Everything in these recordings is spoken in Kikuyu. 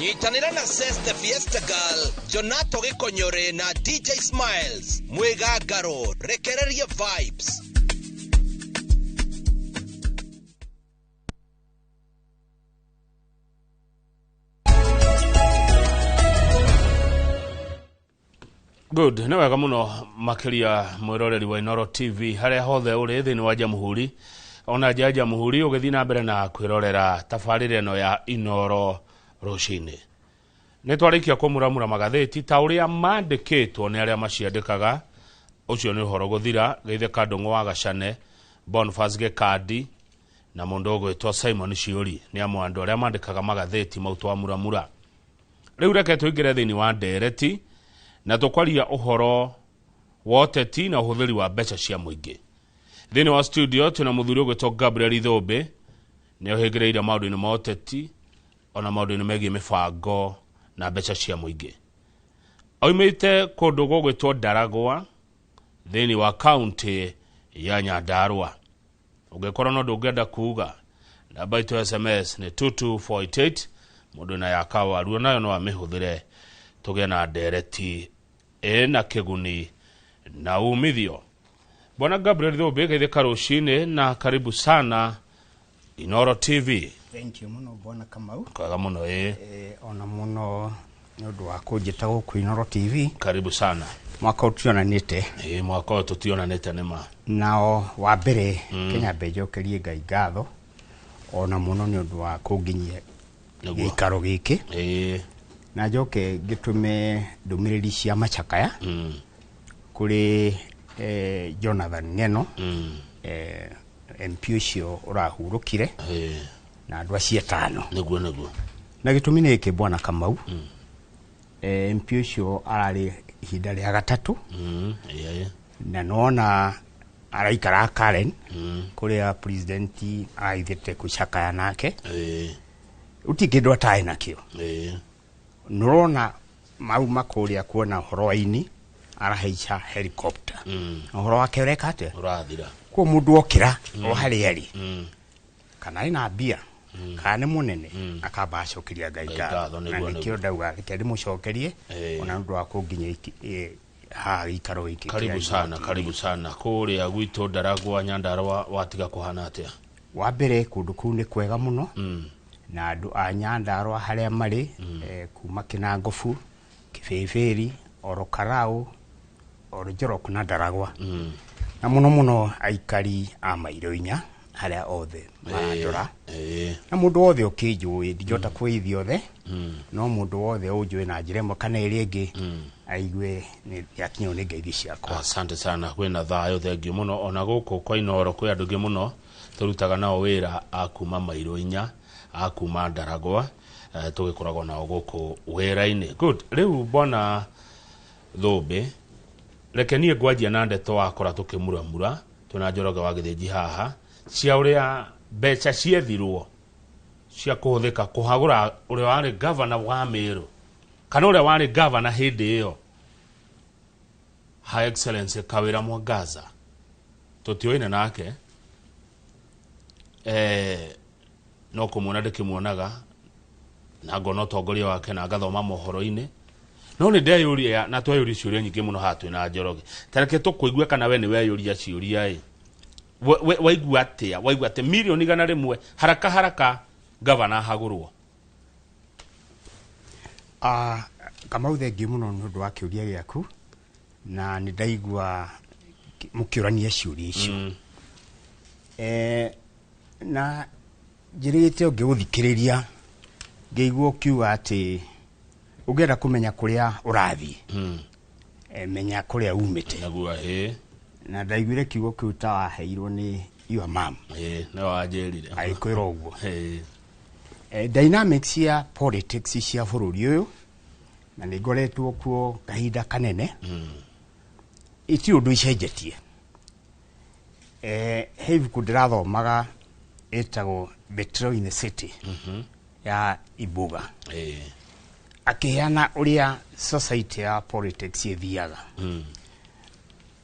Nyitanĩra na Ses the Fiesta Girl, Jonato Gĩkonyore na DJ Smiles. Mwĩgangaro, rekereria vibes. Good, nĩ wega mũno makĩria mwĩroreri wa Inooro TV harĩa hothe ũrĩ thĩinĩ wa jamhuri ona nja ya jamhuri ũgĩthiĩ na mbere na kwĩrorera tabarĩra ĩno ya Inooro rũcinĩ. Nĩ twarĩkia kũmuramura magathĩti ta ũrĩa mandĩkĩtwo nĩ arĩa maciandĩkaga. Ũcio nĩ ũhoro gũthira Geithĩka Ndũng'ũ wa Gacane, Boniface Gĩkandi na mũndũ ũgwĩtwo Simon Ciũri nĩ amwe andũ arĩa mandĩkaga magathĩti mau twamuramura. Rĩu reke tũingĩre thĩinĩ wa ndereti na tũkwaria ũhoro wa ũteti na ũhũthĩri wa mbeca cia mũingĩ. Thĩinĩ wa studio twĩna mũthuri ũgwĩtwo Gabriel Ithũmbĩ, nĩ ũhĩngĩrĩire maũndũ-inĩ ma ũteti ona maũndũ-inĩ megiĩ mĩbango na mbeca cia mũingĩ. Oimĩte kũndũ gũgwĩtwo Ndaragwa thĩinĩ wa kaunti ya Nyandarua. Ũngĩkorwo no ndũngĩenda kuga, namba itũ ya SMS nĩ 22488, mũndũ na ya kawaru nayo no amĩhũthĩre tũgĩe na ndereti ĩna kĩguni na umithio. Bwana Gabriel Thũmbĩ, geithĩka rũcinĩ na karibu sana Inooro TV. Thank you mũno Bwana Kamau. Kwega mũno ĩ. Ona mũno nĩ ũndũ wa kũnjĩta gũkũ Inooro TV. Karibu sana. Mwaka ũtionanĩte. Ĩ, mwaka ũyũ tũtionanĩte nĩ ma. Nao wa mbere Kenya mbe njokerie Ngai ngatho ona mũno nĩ ũndũ wa kũnginyia gĩikaro gĩkĩ. Na njoke ngĩtũme ndũmĩrĩri cia macakaya kũrĩ Jonathan Ng'eno, MP ũcio ũrahurũkire na andũ acio atano. Nĩguo, nĩguo. Na gĩtũmi nĩ gĩkĩ Bwana Kamau. MP ũcio ararĩ ihinda rĩa gatatũ. Na nona araikara Karen kũrĩa president araithĩte gũcakaya nake. Gũtirĩ kĩndũ atarĩ nakĩo. Nĩũrona mau makũrĩa kuona ũhoro wa ini arahaica helicopter. Ũhoro wake ũreka atĩa? Ũrathira. Kwa mũndũ okĩra o harĩa arĩ. Kana ena mbia, kana nĩ mũnene, akamba acokeria Ngai Ngai ngatho. ngatho, Na nĩguo, nĩkĩo nĩguo. ndauga reke ndĩmũcokerie, ona ũndũ wa kũnginya haha gĩikaro gĩkĩ kĩa Karibu Inooro sana, TV. karibu sana. Kũrĩa gwitũ Ndaragwa, Nyandarua watiga kũhana atĩa? Wa mbere kũndũ kũu nĩ kwega mũno. Na andũ a Nyandarua harĩa marĩ, kuma Kĩnangobu, Kĩbĩbĩri, Oro Karau, Oro Njorok na Ndaragwa. Na mũno mũno aikari a mairo inya harĩa othe marandora. Na mũndũ wothe ũkĩnjũĩ, ndingĩhota kwĩithia othe, no mũndũ wothe ũnjũĩ na njĩra ĩmwe kana ĩrĩa ĩngĩ, aigue nĩ yakinywo nĩ ngeithi ciakwa. Asante sana, kwĩna thayũ, thengiũ mũno. Ona gũkũ kwa Inooro kwĩ andũ aingĩ mũno tũrutaga nao wĩra a kuma mairo inya, a kuma Ndaragwa, tũgĩkoragwo nao gũkũ wĩra-inĩ. Good. Rĩu Bwana Thũmbĩ, reke niĩ ngwanjia na ndeto wakora tũkĩmuramura twĩna Njoroge wa Gĩthĩnji haha, cia ũrĩa mbeca ciethirwo cia kũhũthĩka kũhagũra ũrĩa warĩ gavana wa Meru kana ũrĩa warĩ gavana hĩndĩ ĩyo, Her Excellency Kawira Mwangaza. Tũtiũĩne nake, no kũmuona ndĩkĩmuonaga na ngona ũtongoria wake na ngathoma mohoro-inĩ, no nĩ ndeyũria na tweyũria ciũria nyingĩ mũno haha twĩna Njoroge. Ta reke tũkũigue kana we nĩ weyũria ciũria ĩ. Waigua atĩa? Waigua atĩ mirioni igana rĩmwe haraka haraka gavana ahagũrwo? Kamau, thengiũ mũno nĩ ũndũ wa kĩũria gĩaku, na nĩ ndaigua mũkĩũrania ciũria icio. Na njĩrĩgĩte ũngĩgũthikĩrĩria ngĩigua ũkiuga atĩ ũngĩenda kũmenya kũrĩa ũrathiĩ, menya kũrĩa umĩte. Naguo, ĩ. Na ndaiguire kiugo kĩu ta waheirwo nĩ your mom. Ĩ, nĩ wanjĩrire. Agĩkwĩra ũguo. Dynamics cia politics cia bũrũri ũyũ, na nĩ ngoretwo kuo kahinda kanene, itirĩ ũndũ icenjetie. He ibuku ndĩrathomaga ĩtagwo Betrayal in the City ya Ibuga. Akĩheana ũrĩa society ya politics ĩthiaga.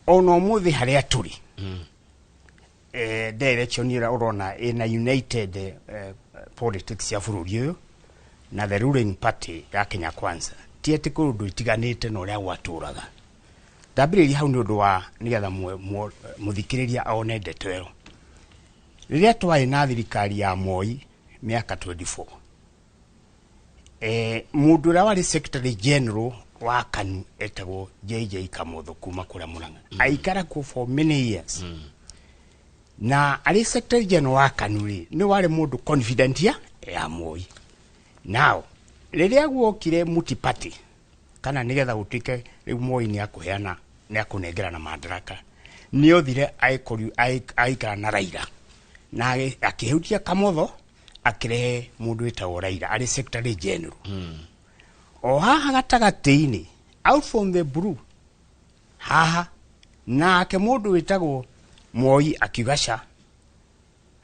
Ona ũmũthĩ harĩa tũrĩ, direction ĩrĩa ũrona ĩna united politics ya bũrũri ũyũ Na the ruling party ya Kenya Kwanza ti atĩ kũrĩ ũndũ itiganĩte na ũrĩa gwatũraga. Ndambĩrĩria hau nĩ ũndũ wa nĩgetha mũthikĩrĩria one ndeto ĩyo. Rĩrĩa twarĩ na thirikari ya Moi mĩaka 24, mũndũ ũrĩa warĩ secretary general wa KANU etagwo JJ Kamotho kuma kũrĩa Murang'a, aikara kuo for many years, na arĩ secretary general wa KANU rĩ, nĩ warĩ mũndũ confident ya Moi. Now rĩrĩa guokire multi party, kana nĩgetha gũtuĩke rĩu Moi nĩ akũheana, nĩ akũnengerana madaraka, nĩ othire aikara na Raila na akĩhutia Kamotho, akĩrehe mũndũ wĩtagwo Raila arĩ secretary general. O haha gatagatĩ-inĩ, out from the blue, haha nake mũndũ wĩtagwo Moi akiuga ca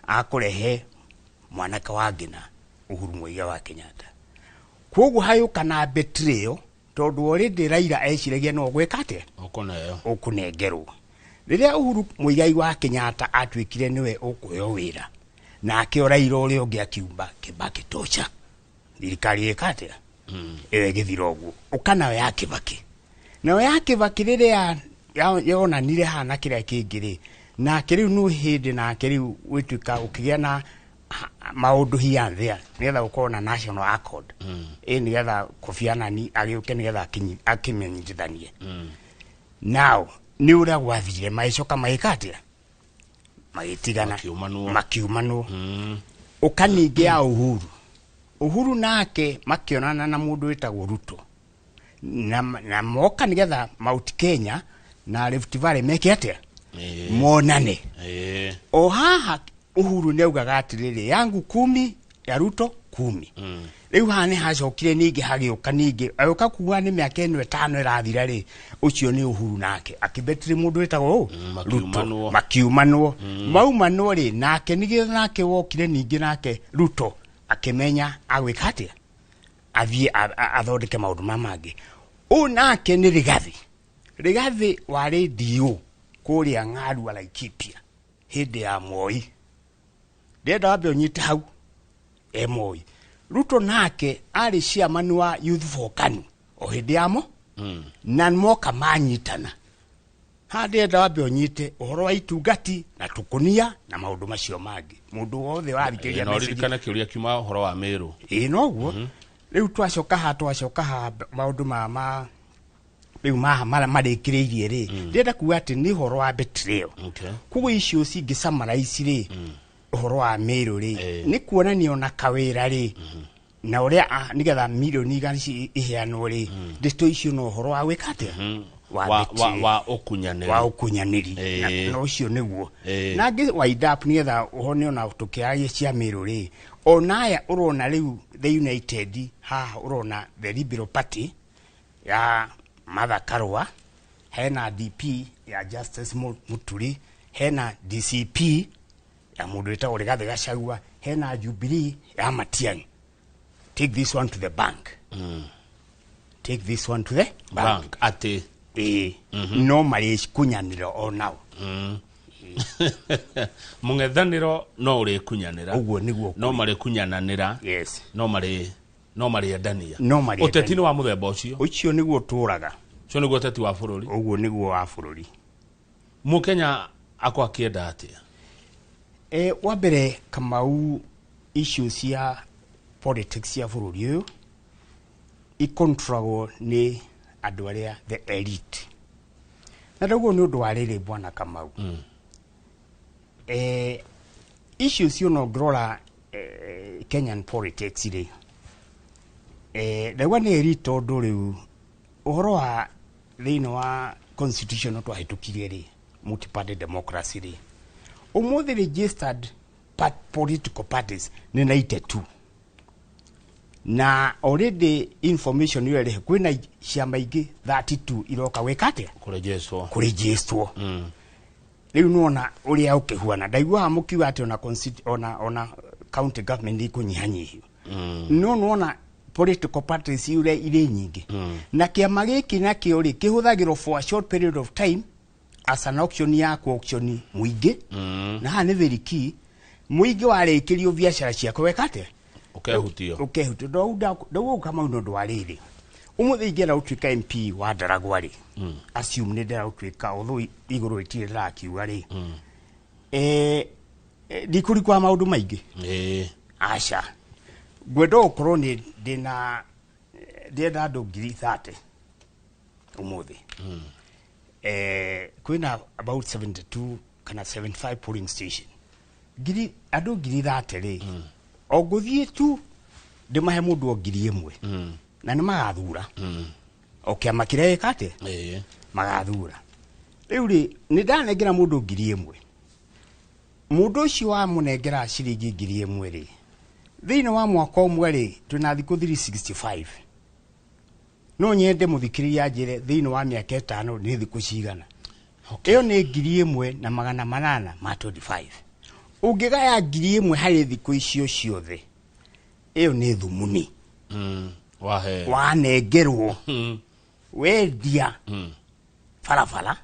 akũrehe mwanake wa Ngina, Uhuru Muigai wa Kenyatta. Koguo hayũka na betrayal, tondũ already Raila eciragia no gwĩka atĩa? Ũkũneo. Ũkũnengerwo. Rĩrĩa Uhuru Muigai wa Kenyatta atuĩkire nĩwe ũkũheo wĩra, nake o Raila ũrĩa ũngĩ akiumba Kibaki tosha, thirikari ĩka atĩa? Ĩyo ĩgĩthira ũguo. Ũka nayo ya Kibaki, nayo ya Kibaki rĩrĩa yonanire haha na kĩrĩa kĩngĩ rĩ, nake rĩu nĩ hĩndĩ nake rĩu gwĩtuĩka ũkĩgĩa na maũndũ here and there nĩgetha gũkorwo na national accord, ĩ nĩgetha Kofi Annan agĩũke nĩgetha akĩmenyithanie. Now nĩ ũrĩa gwathire, magĩcoka magĩka atĩa? Magĩtigana. Makiumanwo. Makiumanwo. Ũka ningĩ ya Uhuru, Uhuru nake makĩonana na mũndũ wĩtagwo Ruto na moka nĩgetha Mount Kenya na Rift Valley meke atĩa? Monane. O haha Uhuru nĩ augaga atĩrĩrĩ, yangu 10, ya Ruto 10. Rĩu haha nĩ hacokire ningĩ hagĩũka ningĩ agĩũka kuga nĩ mĩaka ĩno 5 ĩrathira rĩ, ũcio nĩ Uhuru nake akĩbetire mũndũ wĩtagwo ũ? Ruto. Makiumanwo. Makiumanwo. Maumanwo rĩ, nake nĩgĩ nake wokire ningĩ nake Ruto akĩmenya agwĩka atĩa, athiĩ athondeke maũndũ ma mangĩ. Ũũ nake nĩ Rigathi. Rigathi warĩ DO kũrĩa Ng'arua, Laikipia, hĩndĩ ya Moi. Ndĩrenda wambe ũnyite hau e Moi. Ruto nake arĩ chairman wa Youth for KANU o hĩndĩ yamo, na moka manyitana haha. Ndĩrenda wambe ũnyite ũhoro wa itungati na tũkũnia na maũndũ macio mangĩ, mũndũ wothe wathikĩrĩria Na message. ũririkane kĩũria kiuma ũhoro wa Mĩrũ. Ĩĩ, noguo rĩu twacoka haha maũndũ ma rĩu maha marĩa marĩkĩrĩirie rĩ, ndĩrenda kuga atĩ nĩ ũhoro wa betrayal. Koguo icio cingĩ summarize rĩ, ũhoro wa Mĩrũ rĩ, nĩ kuonania ona kawĩra rĩ, na ũrĩa nĩgetha mirioni 100 ici iheanwo rĩ, ndeto icio no ũhoro wa gwĩka atĩa? Wa betrayal. Wa ũkunyanĩri. Wa ũkunyanĩri. Na ũcio nĩguo na ngĩ wind up nĩgetha ũhone ona tũkĩaragia cia Mĩrũ rĩ, ona aya ũrona rĩu the United haha, ũrona the Liberal Party ya Martha Karua, hena DP ya Justice Muturi, hena DCP ya mũndũ wĩtagwo Rigathĩ Gachagua, hena Jubilee ya Matiang'i. Take this one to the bank. Take this one to the bank. Bank atĩ Ĩĩ, no marĩkunyanĩra o nao. Mũng'ethanĩro no ũrĩkunyanĩra. Ũguo nĩguo. No marĩkunyananĩra. Yes. No marĩendania. No marĩendania. Ũteti nĩ wa mũthemba ũcio. Ũcio nĩguo tũraga. Ũcio nĩguo ũteti wa bũrũri. Ũguo nĩguo wa bũrũri. Mũkenya akwa akĩenda atĩa? Wa mbere, Kamau, issue cia politics cia bũrũri ũyũ ikontragwo nĩ andũ arĩa the elite, na ndaguo nĩ ũndũ wa rĩrĩ, bwana Kamau, issue cio no ngĩrora Kenyan politics rĩ, ndaigua nĩ elite, tondũ rĩu ũhoro wa thĩinĩ wa constitution twahĩtũkirie rĩ, multi-party democracy rĩ, ũmũthĩ registered political parties nĩ 92, na already information ĩyo ĩrĩ kwĩna ciama ingĩ 32 iroka gwĩka atĩa? Kũrejeshwo. Kũrejistwo. Rĩu nĩwona ũrĩa ũkĩhuana, ndaiguaga mũkiuga atĩ ona, ona county government nĩ ikũnyihanyihio, no nĩwona political parties ũrĩa irĩ nyingĩ, na kĩama gĩkĩ nakĩo rĩ, kĩhũthagĩrwo for a short period of time as an auction ya ku auction mũingĩ, na haha nĩ very key, mũingĩ warĩkĩrio biacara ciakwa weka atĩa? Ũkehutio. Ũkehutio. Ndauga Kamau nĩ ũndũ wa rĩrĩ, ũmũthĩ ingĩenda gũtuĩka MP wa Ndaragwa rĩ, assume nĩ ndĩrenda gũtuĩka, although igũrũ rĩtirĩ ndĩrakiuga rĩ, ndikũrikwa maũndũ maingĩ. Aca, ngwenda gũkorwo nĩ ndĩna ndĩrenda andũ 30,000 ũmũthĩ. Kwĩna about 72 kana 75 polling station, ngiri andũ 30,000 rĩ, o ngũthiĩ tu ndĩmahe mũndũ o 1,000 na nĩ magathura o kĩama kĩrĩa gĩka atĩa magathura. Rĩu rĩ, nĩ ndanengera mũndũ 1,000, mũndũ ũcio wamũnengera ciringi 1,000 rĩ, thĩinĩ wa mwaka ũmwe rĩ, twĩna thikũ 365. No nyende mũthikĩrĩria anjĩre thĩinĩ wa mĩaka 5 nĩ thikũ cigana. Ĩyo nĩ 1825. Ũngĩgaya 1,000 harĩ thikũ icio ciothe, ĩyo nĩ thumuni. Wahe. Wanengerwo wendia barabara,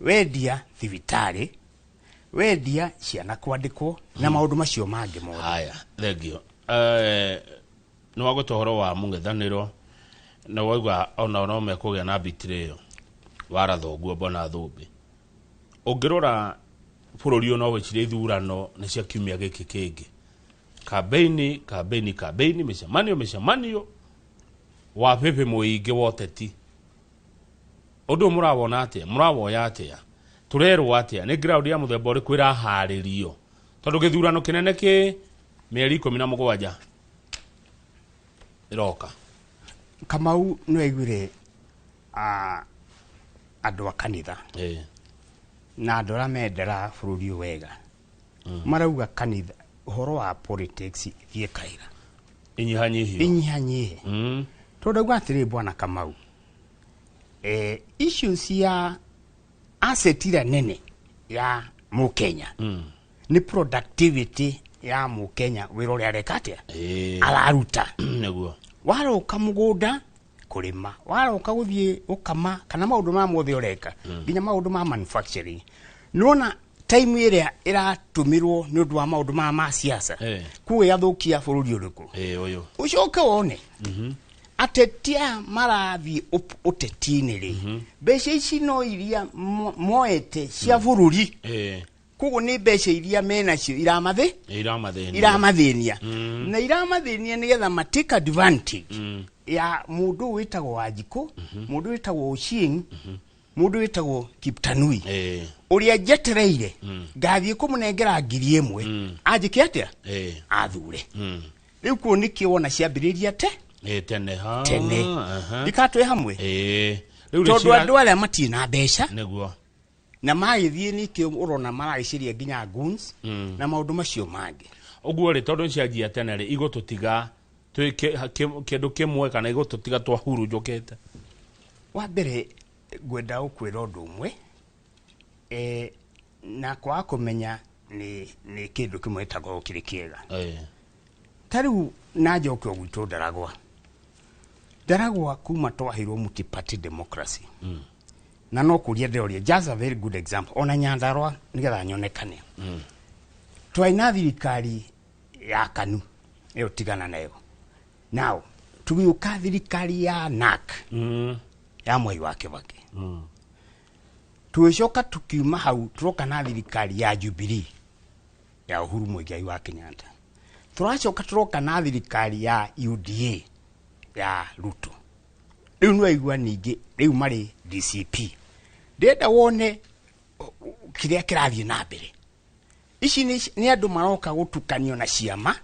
wendia thibitarĩ, wendia ciana kwandĩkwo na maũndũ macio mangĩ mothe. Haya, thengio. Nĩ wagweta ũhoro wa mũng'ethanĩro na wauga ona no mekũgĩa na betrayal wara thoguo mbona thũmbĩ. Ũngĩrora bũrũri ũyũ no wĩcirie ithurano nĩ cia kiumia gĩkĩ kĩngĩ, kambeini, kambeini, kambeini, mĩcemanio, mĩcemanio, wa bĩbĩ mũingĩ wa ũteti. Ũndũ ũyũ mũrawona atĩa? Mũrawoya atĩa? Tũrerwo atĩa? Nĩ ground ya mũthemba ũrĩkũ ĩraharĩrio, tondũ gĩthurano kĩnene kĩ mĩeri 17 ĩroka? Kamau, nĩ waiguire andũ a kanitha na andũ arĩa mendera bũrũri ũyũ wega marauga kanitha ũhoro wa politics ithiĩ kaira inyihanyihio. Inyihanyihe. Tondũ ndauga atĩrĩ, bwana Kamau, issues ya asset ĩrĩa nene ya mũkenya nĩ productivity ya mũkenya, wĩra ũrĩa areka atĩa, araruta. Waroka mũgũnda kũrĩma, waroka gũthiĩ gũkama kana maũndũ ma mothe ũreka, nginya maũndũ ma manufacturing, nĩwona time ĩrĩa ĩratũmĩrwo nĩ ũndũ wa maũndũ maya ma siasa kuo ĩgathũkia bũrũri ũrĩkũ? Ũyũ. Ũcoke wone ateti aya marathiĩ ũteti-inĩ rĩ, mbeca ici no iria moete cia bũrũri. Koguo nĩ mbeca iria menacio iramathĩ iramathĩnia. Iramathĩnia na iramathĩnia nĩgetha ma take advantage ya mũndũ wĩtagwo Wanjikũ, mũndũ wĩtagwo Ochieng, mũndũ wĩtagwo Kiptanui, ũrĩa njetereire ngathiĩ kũmũnengera 1,000 anjĩke atĩa? Athure. Rĩu kuo nĩkĩo wona ciambĩrĩria te Tene ha. Tene. Ndikatwĩ hamwe. Rĩu rĩ tondũ andũ arĩa matirĩ na mbeca na magĩthiĩ nĩkĩo ũrona maragĩciria nginya goons na maũndũ macio mangĩ. Ũguo rĩ, tondũ cianjia tene rĩ, igũtũtiga twĩ kĩndũ kĩmwe kana igũtũtiga twahurunjũkĩte? Wa mbere ngwenda gũkwĩra ũndũ ũmwe, na kwaga kũmenya nĩ kĩndũ kĩmwe gĩtakoragwo kĩrĩ kĩega. Ta rĩu na njoke o gwitũ Ndaragwa, Ndaragwa kuma twaheirwo multi-party democracy, na no kũria ndĩroria, just a very good example, ona Nyandarua nĩgetha nyonekane, twarĩ na thirikari ya KANU, ĩyo tigana nayo. Now tũgĩũka thirikari ya NARC ya Mwai wa Kibaki. Tũgĩcoka tukiuma hau tũroka na thirikari ya Jubilee ya Uhuru Muigai wa Kenyatta. Tũracoka tũroka na thirikari ya UDA ya Ruto. Rĩu nĩwaigua ningĩ rĩu marĩ DCP. Ndĩrenda wone kĩrĩa kĩrathiĩ na mbere. Ici nĩ andũ maroka gũtukanio na ciama,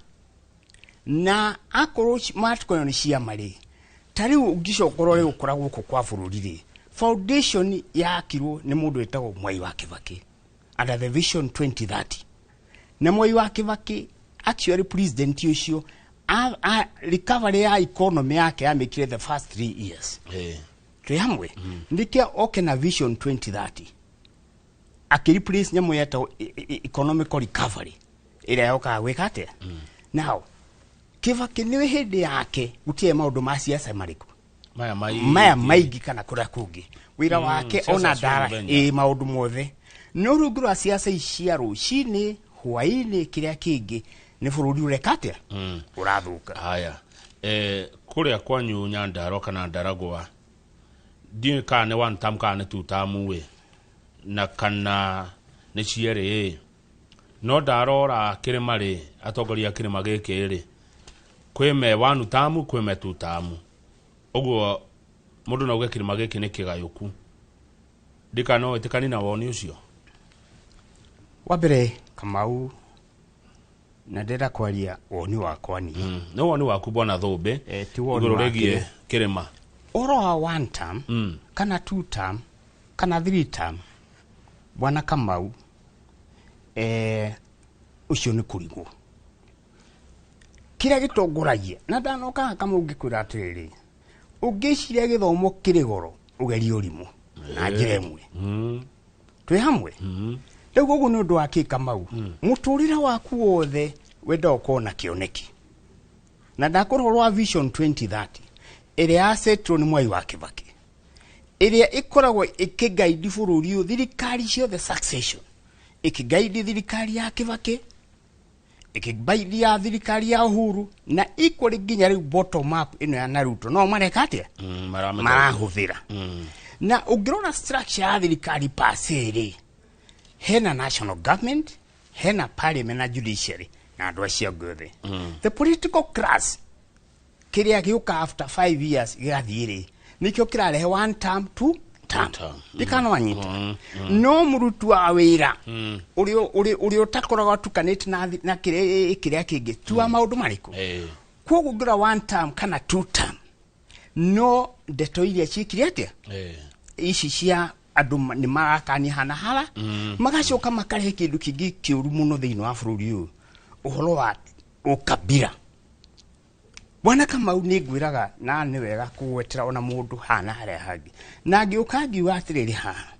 na akorwo matukanio nĩ ciama rĩ, ta rĩu ũngĩcoka ũrore gũkũra gũkũ kwa bũrũri rĩ, foundation yakirwo nĩ mũndũ wĩtagwo Mwai wa Kibaki under the Vision 2030. Na Mwai wa Kibaki actually president ũcio recovery ya economy yake yamĩkire the first 3 years. Twĩ hamwe? Nĩkĩo oke na Vision 2030 akĩreplace nyamũ yetagwo economical recovery ĩrĩa yokaga gwĩka atĩa. Now Kibaki nĩwe hĩndĩ yake gũtirĩ maũndũ ma siasa marĩkũ maya maingĩ. Maya maingĩ kana kũrĩa kũngĩ wĩra wake siasa ona cia ndara mũthenya. Ĩ maũndũ mothe no rungu rwa siasa ici cia rũcinĩ hwainĩ kĩrĩa kĩngĩ Nĩ bũrũri ũreka atĩa? Ũrathũka. Haya, kũrĩa kwanyu Nyandarua kana Ndaragwa, ndiũĩ kana nĩ one term kana nĩ two term ĩ, na kana nĩ cierĩ ĩ, no ndarora kĩrĩma rĩ, atongoria a kĩrĩma gĩkĩ rĩ, kwĩ me one term, kwĩ me two term. Ũguo mũndũ no auge kĩrĩma gĩkĩ nĩ kĩgayũku. Ndikana no wĩtĩkani na woni ũcio? Wa mbere, Kamau, na ndĩrenda kwaria woni wakwa niĩ. Nĩ woni waku, bwana Thũmbĩ, Ti woni igũrũ wa rĩgiĩ kĩrĩ. kĩrĩma. Ũhoro wa one term kana two term kana three term, bwana Kamau, ũcio nĩ kũrigwo kĩrĩa gĩtongoragia. Na ndanoka, Kamau, ngĩkwĩra atĩrĩrĩ, ũngĩciria gĩthomo kĩrĩ goro, ũgerie ũrimũ na njĩra ĩmwe. Twĩ hamwe rĩu. Ũguo nĩ ũndũ wa kĩ, Kamau? Mũtũrĩre waku wothe wenda ũkorwo na kĩoneki, na ndakũra ũhoro wa Vision 2030 ĩrĩa yacetirwo nĩ Mwai wa Kĩbakĩ, ĩrĩa ĩkoragwo ĩkĩgaidi bũrũri ũyũ, thirikari ciothe succession, ĩkĩgaidi thirikari ya Kĩbakĩ, ĩkĩgaidi ya thirikari ya Uhuru, na equally nginya rĩu bottom up ĩno ya Naruto no mareka atĩa? Marahũthĩra. Na ũngĩrora structure ya thirikari pase rĩ, hena national government, hena parliament na judiciary na andũ acio angĩ othe, the political class. Kĩrĩa gĩũka after 5 years gĩgathiĩ rĩ, nĩkĩo kĩrarehe one term, two term. Term. Ndikana wanyita, no mũruti wa wĩra ũrĩa ũtakoragwo atukanĩte na kĩrĩa kĩngĩ tua maũndũ marĩkũ. Koguo ngĩra one term kana two term, no ndeto iria ciĩkire atĩa, ici cia andũ nĩ marakania hana hara, magacoka makarehe kĩndũ kĩngĩ kĩũru mũno thĩinĩ wa bũrũri ũyũ, ũhoro wa ũkabira. Bwana Kamau, nĩ ngwĩraga na nĩ wega kũgwetera ona mũndũ hana harĩa hangĩ, na ngĩũka ngiuga atĩrĩrĩ, haha,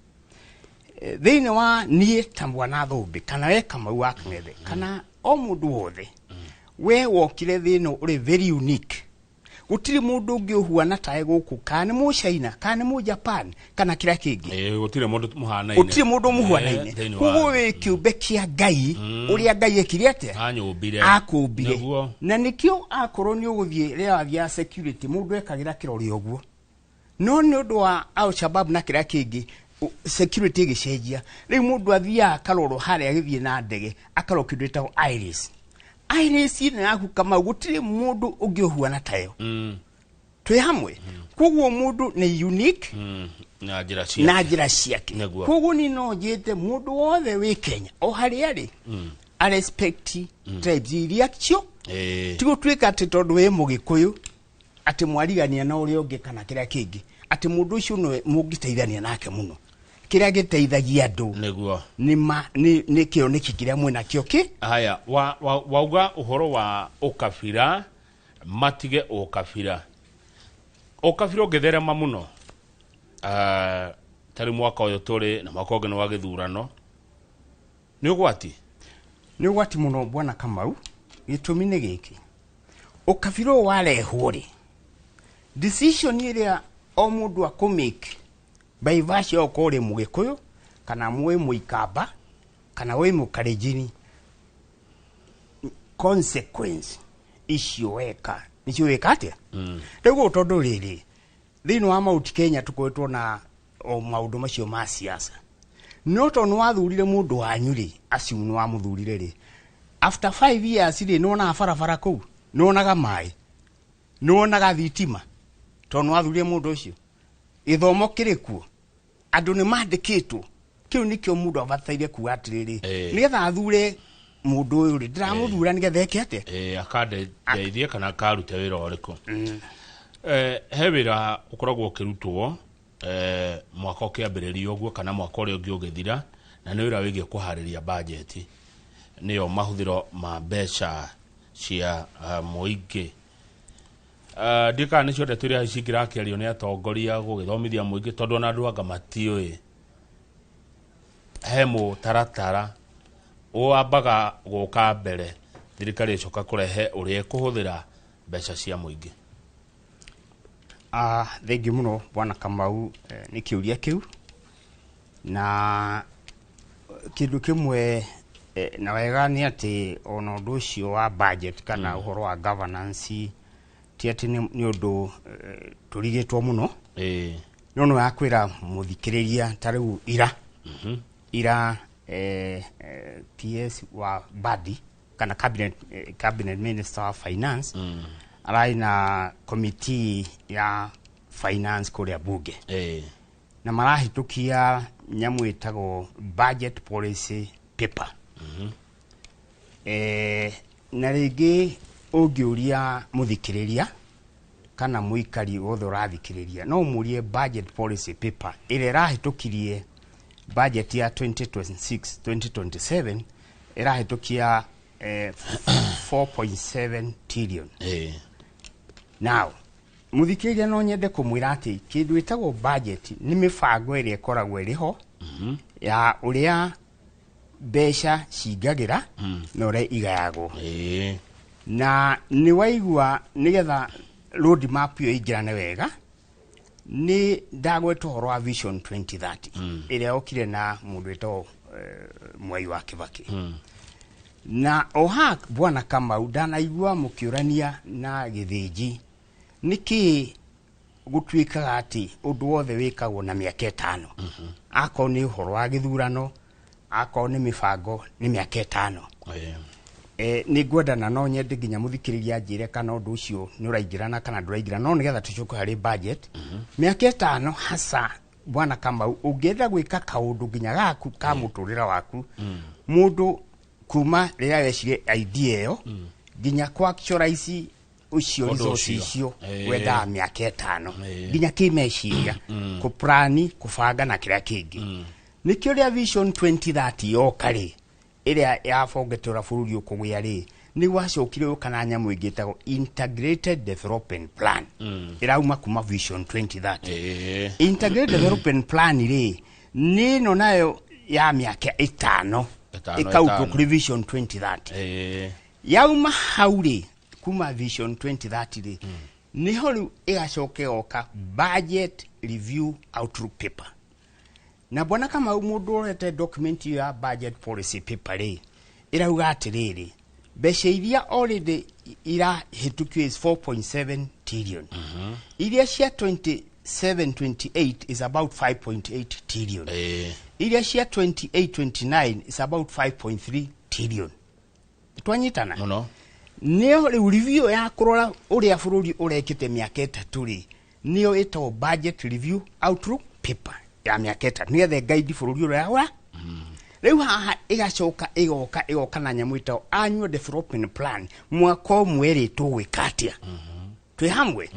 thĩinĩ wa niĩ ta Bwana Thũmbĩ, kana we Kamau wa Kang'ethe, kana o mũndũ wothe, we wokire thĩ ĩno ũrĩ very unique. Gũtirĩ mũndũ ũngĩ ũhuana tawe gũkũ, kana nĩ Mũchaina, kana nĩ Mũjapan, kana kĩrĩa kĩngĩ. Gũtirĩ mũndũ mũhanaine. Gũtirĩ mũndũ mũhuanaine. Thĩinĩ wa Koguo wĩ kĩũmbe kĩa Ngai, ũrĩa Ngai ekire atĩa? Anyũmbire. Akũmbire. Na nĩkĩo akorwo nĩ ũgũthiĩ rĩrĩa wathiaga security, mũndũ ekagĩra kĩrore ũguo, no nĩ ũndũ wa Al-Shabab na kĩrĩa kĩngĩ, security ĩgĩcenjia. Rĩu mũndũ athiaga akarorwo harĩa agĩthiĩ na ndege, akarorwo kĩndũ gĩtagwo iris. Iris ĩno yaku, Kamau, gũtirĩ mũndũ ũngĩ ũhuana tayo. Twĩ hamwe? Koguo mũndũ nĩ unique Na njĩra ciake. Na njĩra ciake. Koguo ni no njĩte mũndũ wothe wĩ Kenya o harĩa arĩ a respect tribes iria cio. Ti gũtuĩka atĩ tondũ wĩ Mũgĩkũyũ atĩ mwarigania na ũrĩa ũngĩ kana kĩrĩa kĩngĩ, atĩ mũndũ ũcio nĩwe mũngĩteithania nake mũno. Kĩrĩa gĩteithagia andũ nĩ nĩ kĩoneki kĩrĩa mwĩnakĩo kĩ. Haya, wauga ũhoro wa ũkabira, matige ũkabira. Ũkabira ũngĩtherema mũno, ta rĩu mwaka ũyũ tũrĩ na mwaka ũngĩ nĩ wa gĩthurano, nĩ ũgwati. Nĩ ũgwati mũno, bwana Kamau. Gĩtũmi nĩ gĩkĩ: ũkabira ũyũ warehwo rĩ, decision ĩrĩa o mũndũ akũmake by virtue ya ũkorwo ũrĩ Mũgĩkũyũ, kana wĩ Mũikamba, kana wĩ Mũkarenjini, consequence icio weka nĩcio wĩka atĩa rĩu gũkũ. Tondũ rĩrĩ, thĩinĩ wa Mount Kenya tũkoretwo na o maũndũ macio ma siasa, no tondũ nĩ wathurire mũndũ wanyu rĩ, assume nĩ wamũthurire rĩ, after 5 years rĩ, nĩ wonaga barabara kũu, nĩ wonaga maĩ, nĩ wonaga thitima, tondũ nĩ wathurire mũndũ ũcio. Gĩthomo kĩrĩ kuo, andũ nĩ mandĩkĩtwo. Kĩu nĩkĩo mũndũ abataire kuga atĩrĩrĩ, nĩgetha athure mũndũ ũyũ rĩ, ndĩramũthura nĩgetha eke atĩa? Akandeithie kana akarute wĩra ũrĩkũ. He wĩra ũkoragwo ũkĩrutwo mwaka ũkĩambĩrĩria ũguo kana mwaka ũrĩa ũngĩ ũgĩthira, na nĩ wĩra wĩgiĩ kũharĩria bajeti, nĩyo mahũthĩro ma mbeca cia mũingĩ. Ndiũĩ kana nĩcio ndeto iria cingĩrakĩario nĩ atongoria gũgĩthomithia mũingĩ, tondũ ona andũ anga matiũĩ he mũtaratara wambaga gũka mbere, thirikari ĩcoka kũrehe ũrĩa ĩkũhũthĩra mbeca cia mũingĩ. Thengiũ mũno, bwana Kamau, nĩ kĩũria kĩu. Na kĩndũ kĩmwe Na wega nĩ atĩ ona ũndũ ũcio wa budget kana ũhoro wa governance ti atĩ nĩ ũndũ tũrigĩtwo mũno. No nĩ wakwĩra mũthikĩrĩria ta rĩu ira PS wa Badi kana cabinet minister wa finance ararĩ na committee ya finance kũrĩa bunge na marahĩtũkia nyamũ ĩtagwo budget policy paper. Na rĩngĩ ũngĩũria mũthikĩrĩria kana mũikari wothe ũrathikĩrĩria, no ũmũrie budget policy paper ĩrĩa ĩrahĩtũkirie budget ya 2026 2027 ĩrahĩtũkia 4.7 trillion. Now mũthikĩrĩria, no nyende kũmwĩra atĩ kĩndũ ĩtagwo budget nĩ mĩbango ĩrĩa ĩkoragwo ĩrĩ ho ya ũrĩa mbeca cingagĩra na ũrĩa igayagwo. Na nĩ waigua, nĩgetha road map ĩyo ĩingĩrane wega, nĩ ndagweta ũhoro wa Vision 2030 ĩrĩa yokire na mũndũ wĩtagwo Mwai wa Kibaki. Na o ha bwana Kamau, ndanaigua mũkĩũrania na Gĩthĩnji nĩkĩ gũtuĩkaga atĩ ũndũ wothe wĩkagwo na mĩaka 5, akorwo nĩ ũhoro wa gĩthurano, akorwo nĩ mĩbango nĩ mĩaka 5. Nĩ ngwenda na no nyende nginya mũthikĩrĩria anjĩre kana ũndũ ũcio nĩ ũraingĩrana kana ndũraingĩrana. No nĩgetha tũcoke harĩ budget, mĩaka 5 hasa, bwana Kamau, ũngĩenda gwĩka kaũndũ nginya gaku ka mũtũrĩre waku, mũndũ kuma rĩrĩa wecirie idea ĩyo nginya ku actualize ũcio Ũndũ resource ũcio. icio, wendaga mĩaka 5 nginya kĩmeciria, kũplani, kũbanga na kĩrĩa kĩngĩ. Nĩkĩo rĩa Vision 2030 yoka rĩ, ĩrĩa yabongete ũrĩa bũrũri ũkũgĩa rĩ, nĩ gwacokire gũka na nyamũ ĩngĩ ĩtagwo Integrated Development Plan, ĩrauma kuma Vision 2030. Integrated Development Plan rĩ, nĩ ĩno nayo ya mĩaka 5, 5, ĩkautwo 5. kũrĩ Vision 2030. Yauma hau rĩ, kuma Vision 2030 rĩ, niho rĩu ĩgacoka ĩgoka budget review outlook paper. Na bwana Kamau, mũndũ ũrete document ĩyo ya budget policy paper rĩ, ĩrauga atĩrĩrĩ, mbeca iria already irahĩtũkio is 4.7 trillion, iria cia 27 28 is about 5.8 trillion, iria cia 28 29 is about 5.3 trillion. Twanyitana? Mũno. Nĩyo rĩu review ya kũrora ũrĩa bũrũri ũrekĩte mĩaka 3 rĩ, nĩyo ĩtagwo budget review outlook paper ya mĩaka 3, nĩgetha ĩgaidi bũrũri ũrĩa ũra rĩu haha. Ĩgacoka ĩgoka na nyamũ ĩtagwo annual development plan, mwaka ũmwe rĩ tũgwĩka atĩa. Twĩ hamwe?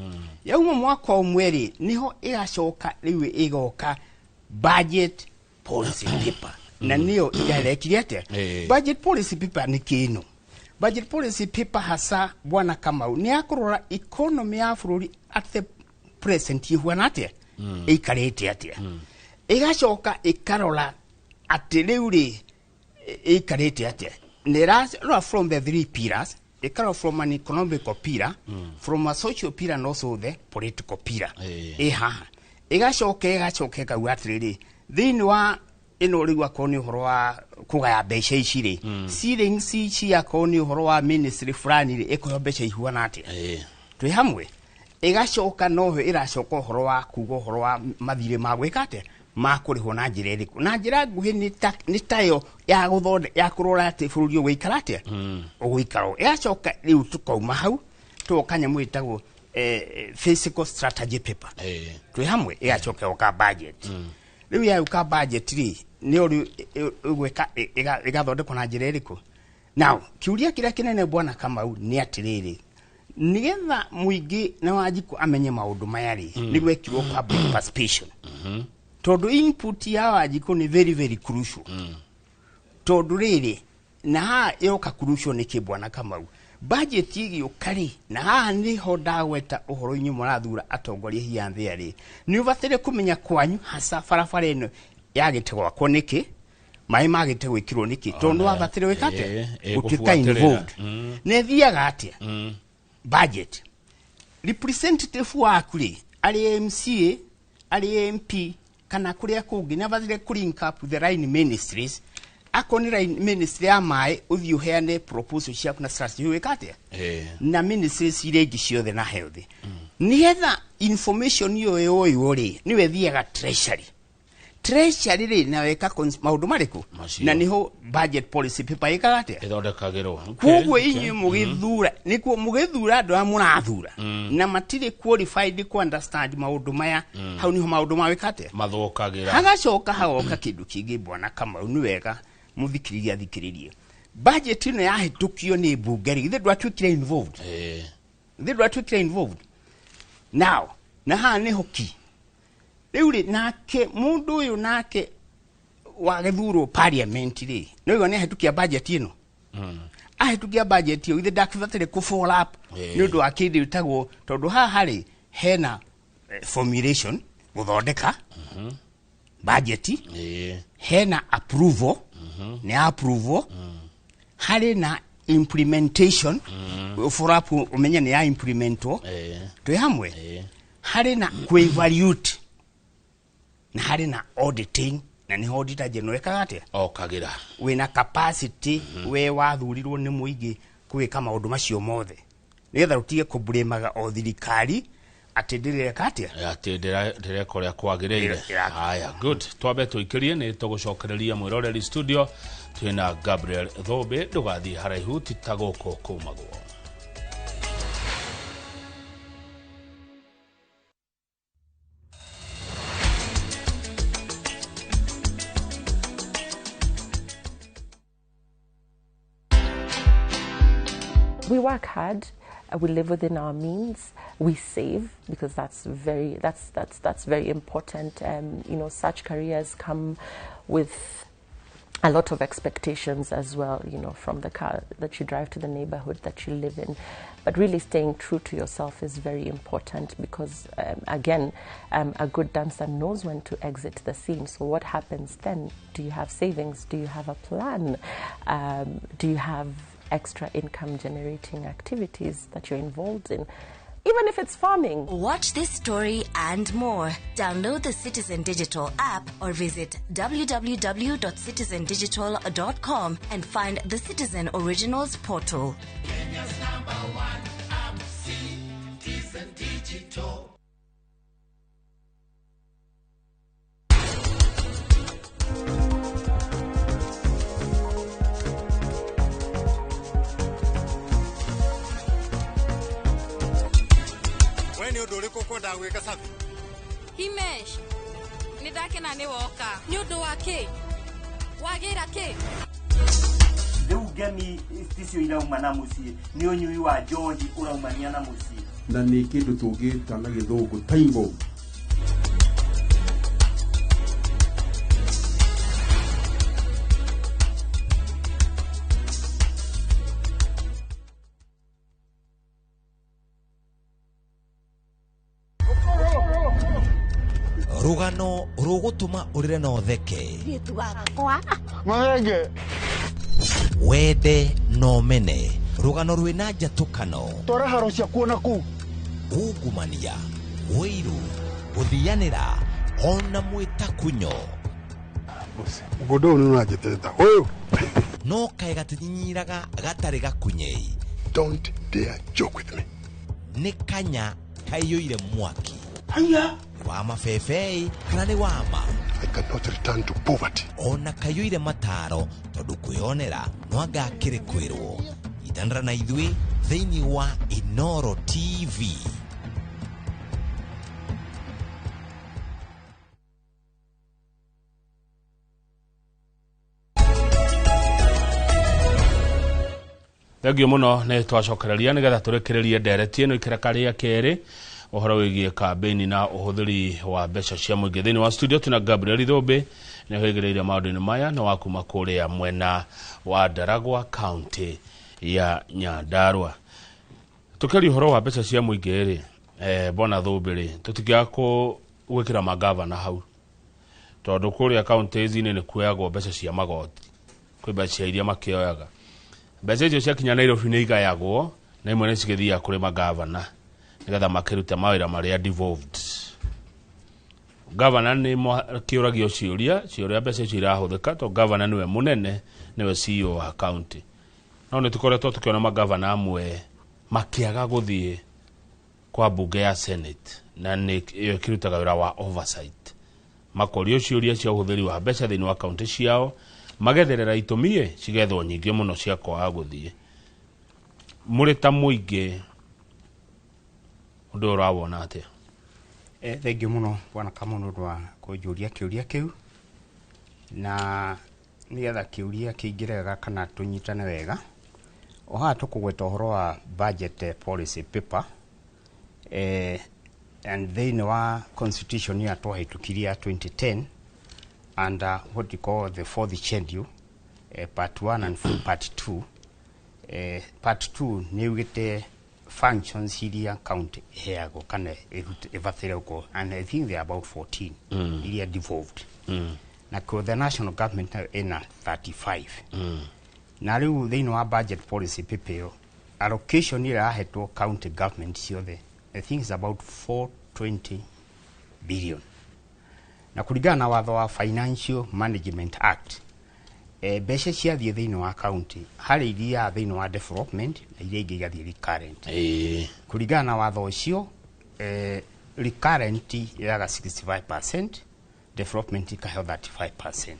Yauma mwaka ũmwe rĩ, nĩho ĩgacoka rĩu ĩgoka budget policy paper, na nĩyo ĩrekire atĩa? Budget policy paper nĩ kĩno. Budget policy paper hasa, bwana Kamau, nĩ yakũrora economy ya bũrũri at the present ihuana atĩa, ĩikarĩte atĩa. Ĩgacoka ĩkarora atĩ rĩu rĩ ĩikarĩte atĩa, nĩ ĩrarora from the three pillars, ĩkarora from an economical pillar, from a social pillar and also the political pillar. Ĩ haha ĩgacoka ĩkauga atĩrĩrĩ, thĩinĩ wa ĩno rĩu akorwo nĩ ũhoro wa kũgaya mbeca ici rĩ, ceilings ici, akorwo nĩ ũhoro wa ministry fulani rĩ, ĩkũheo mbeca ihuana atĩa. Twĩ hamwe? Ĩgacoka noho ĩracoka ũhoro wa kuga ũhoro wa mathirĩ ma gwĩka atĩa, ma kũrĩhwo na njĩra ĩrĩkũ. Na njĩra nguhĩ nĩ tayo ya gũthonde ya kũrora atĩ bũrũri ũgũikara atĩa, ũgũikara ũũ. Ĩgacoka rĩu tũkauma hau tũgoka nyamũ ĩtagwo fiscal strategy paper. Twĩ hamwe? Ĩgacoka ĩgoka budget. Rĩu yauka budget rĩ, nĩyo rĩu ĩgwĩka ĩgathondekwo na njĩra ĩrĩkũ. Now kĩũria kĩrĩa kĩnene, bwana Kamau, nĩ atĩrĩrĩ, nĩgetha mũingĩ na Wanjikũ amenye maũndũ maya rĩ, nĩ gwekirwo public participation, tondũ input ya Wanjikũ nĩ very very crucial. Tondũ rĩrĩ, na haha ĩroka crucial nĩkĩ, bwana Kamau? Budget ĩgĩũka rĩ, na haha nĩho ndagweta ũhoro inyuĩ mũrathura atongoria hianthĩa rĩ, nĩ ũbataire kũmenya kwanyu hasa barabara ĩno yagĩte gwakwo nĩkĩ, maĩ magĩte gwĩkĩrwo nĩkĩ, tondũ nĩ wabatire gwĩka atĩa, gũtuĩka kũbuatĩrĩra. involved. Na ĩthiaga atĩa budget? Representative waku rĩ, arĩ MCA, arĩ MP, kana kũrĩa kũngĩ, nĩ abatire kũ link up the line ministries. Akorwo nĩ ministry ya maĩ, ũthiĩ ũheane proposal ciaku na strategy wĩka atĩa na ministries iria ingĩ ciothe na health, nĩgetha information ĩyo yoywo rĩ, nĩwe ĩthiaga treasury. Treasury rĩ, nayo ĩka maũndũ marĩkũ? Macio. Na nĩho budget policy paper ĩkaga atĩa? Ĩthondekagĩrwo. Koguo inyuĩ mũgĩthura, nĩkuo mũgĩthura andũ arĩa mũrathura na matirĩ qualified ku understand maũndũ maya, hau niho maũndũ mawĩka atĩa? Mathũkagĩra. Hagacoka hagoka kĩndũ kĩngĩ, bwana Kamau, nĩ wega mũthikĩrĩria athikĩrĩrie. Budget ĩno yahĩtũkio nĩ mbunge rĩ, githĩ ndwatuĩkire involved? Ĩĩ. Githĩ ndwatuĩkire involved? Now na haha nĩho ki rĩu rĩ, nake mũndũ ũyũ nake wagĩthurwo parliament rĩ, nĩoigua nĩ ahĩtũkia budget ĩno, ahĩtũkia budget ĩyo, githĩ ndakĩbataire kũ follow up? Nĩ ũndũ wa kĩndũ ĩtagwo, tondũ haha rĩ hena formulation, gũthondeka budget, hena approval, nĩ approval, harĩ na implementation, follow up ũmenye nĩ ya implementwo. Twĩ hamwe? Harĩ na kũ-evaluate na harĩ na auditing, na nĩho auditor general ekaga atĩa? Okagĩra. Wĩna capacity, we wathurirwo nĩ mũingĩ gwĩka maũndũ macio mothe, nĩgetha ũtige kũblĩmaga o thirikari atĩ ndĩreka atĩa. Atĩ ndĩreka ũrĩa kwagĩrĩire. Haya, good, twambe tũikĩrie, nĩ tũgũcokereria mwĩroreri. Studio twĩna Gabriel Thũmbĩ, ndũgathiĩ haraihu, ti ta gũkũ kumagwo. We work hard, we live within our means, we save because that's very important. Such careers come with a lot of expectations as well, from the car that you drive to the neighborhood that you live in. But really staying true to yourself is very important because, again, a good dancer knows when to exit the scene. So what happens then? Do you have savings? Do you have a plan? Do you have extra income generating activities that you're involved in? Even if it's farming. Watch this story and more. Download the Citizen Digital app or visit www.citizendigital.com and find the Citizen Originals portal. Kenya's number one app, Citizen Digital. We nĩ ũndũ ũrĩkũ ũkwendaga gwĩka, Sabi? Himesh, nĩ ndakena nĩ woka. Nĩ ũndũ wa kĩ? Wagĩra kĩ? Rĩu ngemi ticio irauma na mũciĩ, nĩ ũnyui wa njohi ũraumania na mũciĩ. Na nĩ kĩndũ tũngĩta na gĩthũngũ time bomb. Rũgano rũgũtũma ũrĩre na ũtheke. Wakwa Mahenge. Wende na ũmene, rũgano rwĩna njatũkano, Twara haro ciakuo na kũu. Ungumania, ũiru, gũthianĩra ona mwĩtakunyo. Mũgũnda ũyũ nĩ ũranjĩtĩrĩta ũyũ. No kaĩ gatinyinyiraga gatarĩ gakunyei. Don't dare joke with me. Nĩ kanya kaiyũire mwaki. Haya. Nĩ wa mabebei kana nĩ wa ma? I cannot return to poverty. Ona kaiyũire mataro, tondũ kwĩonera no anga akĩrĩ kwĩrwo. Nyitanĩra na ithuĩ thĩinĩ wa Inoro TV. Thengio mũno, nĩ twacokereria nĩgetha tũrĩkĩrĩrie ndereti ĩno ikereka rĩa kerĩ, ũhoro wĩgiĩ kambĩini na ũhũthĩri wa mbeca cia mũingĩ. Thĩinĩ wa studio tuna Gabriel Thũmbĩ, nĩ wĩgĩrĩire maũndũ-inĩ maya, na wa kuma kũrĩa mwena wa Ndaragwa, kaunti ya Nyandarua. Tũkĩaria ũhoro wa mbeca cia mũingĩ rĩ, bwana Thũmbĩ rĩ, tũtingĩaga gwĩkĩra mangavana hau, tondũ kũrĩa kaunti-inĩ nĩ kuoyagwo mbeca cia magoti, kwĩ mbeca iria makĩoyaga. Mbeca icio ciakinya Nairobi nĩ igayagwo na imwe nĩ cigĩthiaga kũrĩ mangavana nĩgetha makĩrute mawĩra marĩa devolved. Gavana nĩ kĩũragio ciũria ciũria mbeca icio irahũthĩka, tondũ gavana nĩwe mũnene, nĩwe CEO wa county. No nĩ tũkoretwo tũkĩona magavana amwe makĩaga gũthiĩ kwa bunge ya Senate, na nĩ ĩyo ĩkĩrutaga wĩra wa oversight, makorio ciũria cia ũhũthĩri wa mbeca thĩinĩ wa kaunti ciao, magetherera itũmi cigethwo nyingĩ mũno cia kwaga gũthiĩ. Mũrĩ ta mũingĩ, ũndũ ũyũ ũrawona atĩa? Thengiũ mũno, bwana Kamau, nĩ ũndũ wa kũnjũria kĩũria kĩu, na nĩgetha kĩũria kĩingĩre wega kana tũnyitane wega, o haha tũkũgweta ũhoro wa budget policy paper, and thĩinĩ wa constitution ya twahĩtũkirie ya 2010 under what you call the fourth schedule, part 1 and part 2. Part 2 nĩ ugĩte functions iria county ĩheagwo kana ĩbataire gũkorwo, and I think they are about 14 iria devolved, na ko the national government nayo ĩna 35. Na rĩu thĩinĩ wa budget policy paper ĩyo, allocation ĩrĩa yahetwo county government ciothe, I think is about 420 billion. Na kũringana na watho wa Financial Management Act, mbeca ciathiĩ thĩinĩ wa county, harĩ iria thĩinĩ wa development na iria ingĩ igathiĩ recurrent. Kũringana na watho ũcio, recurrent yaga 65%, development ikaheo 35%.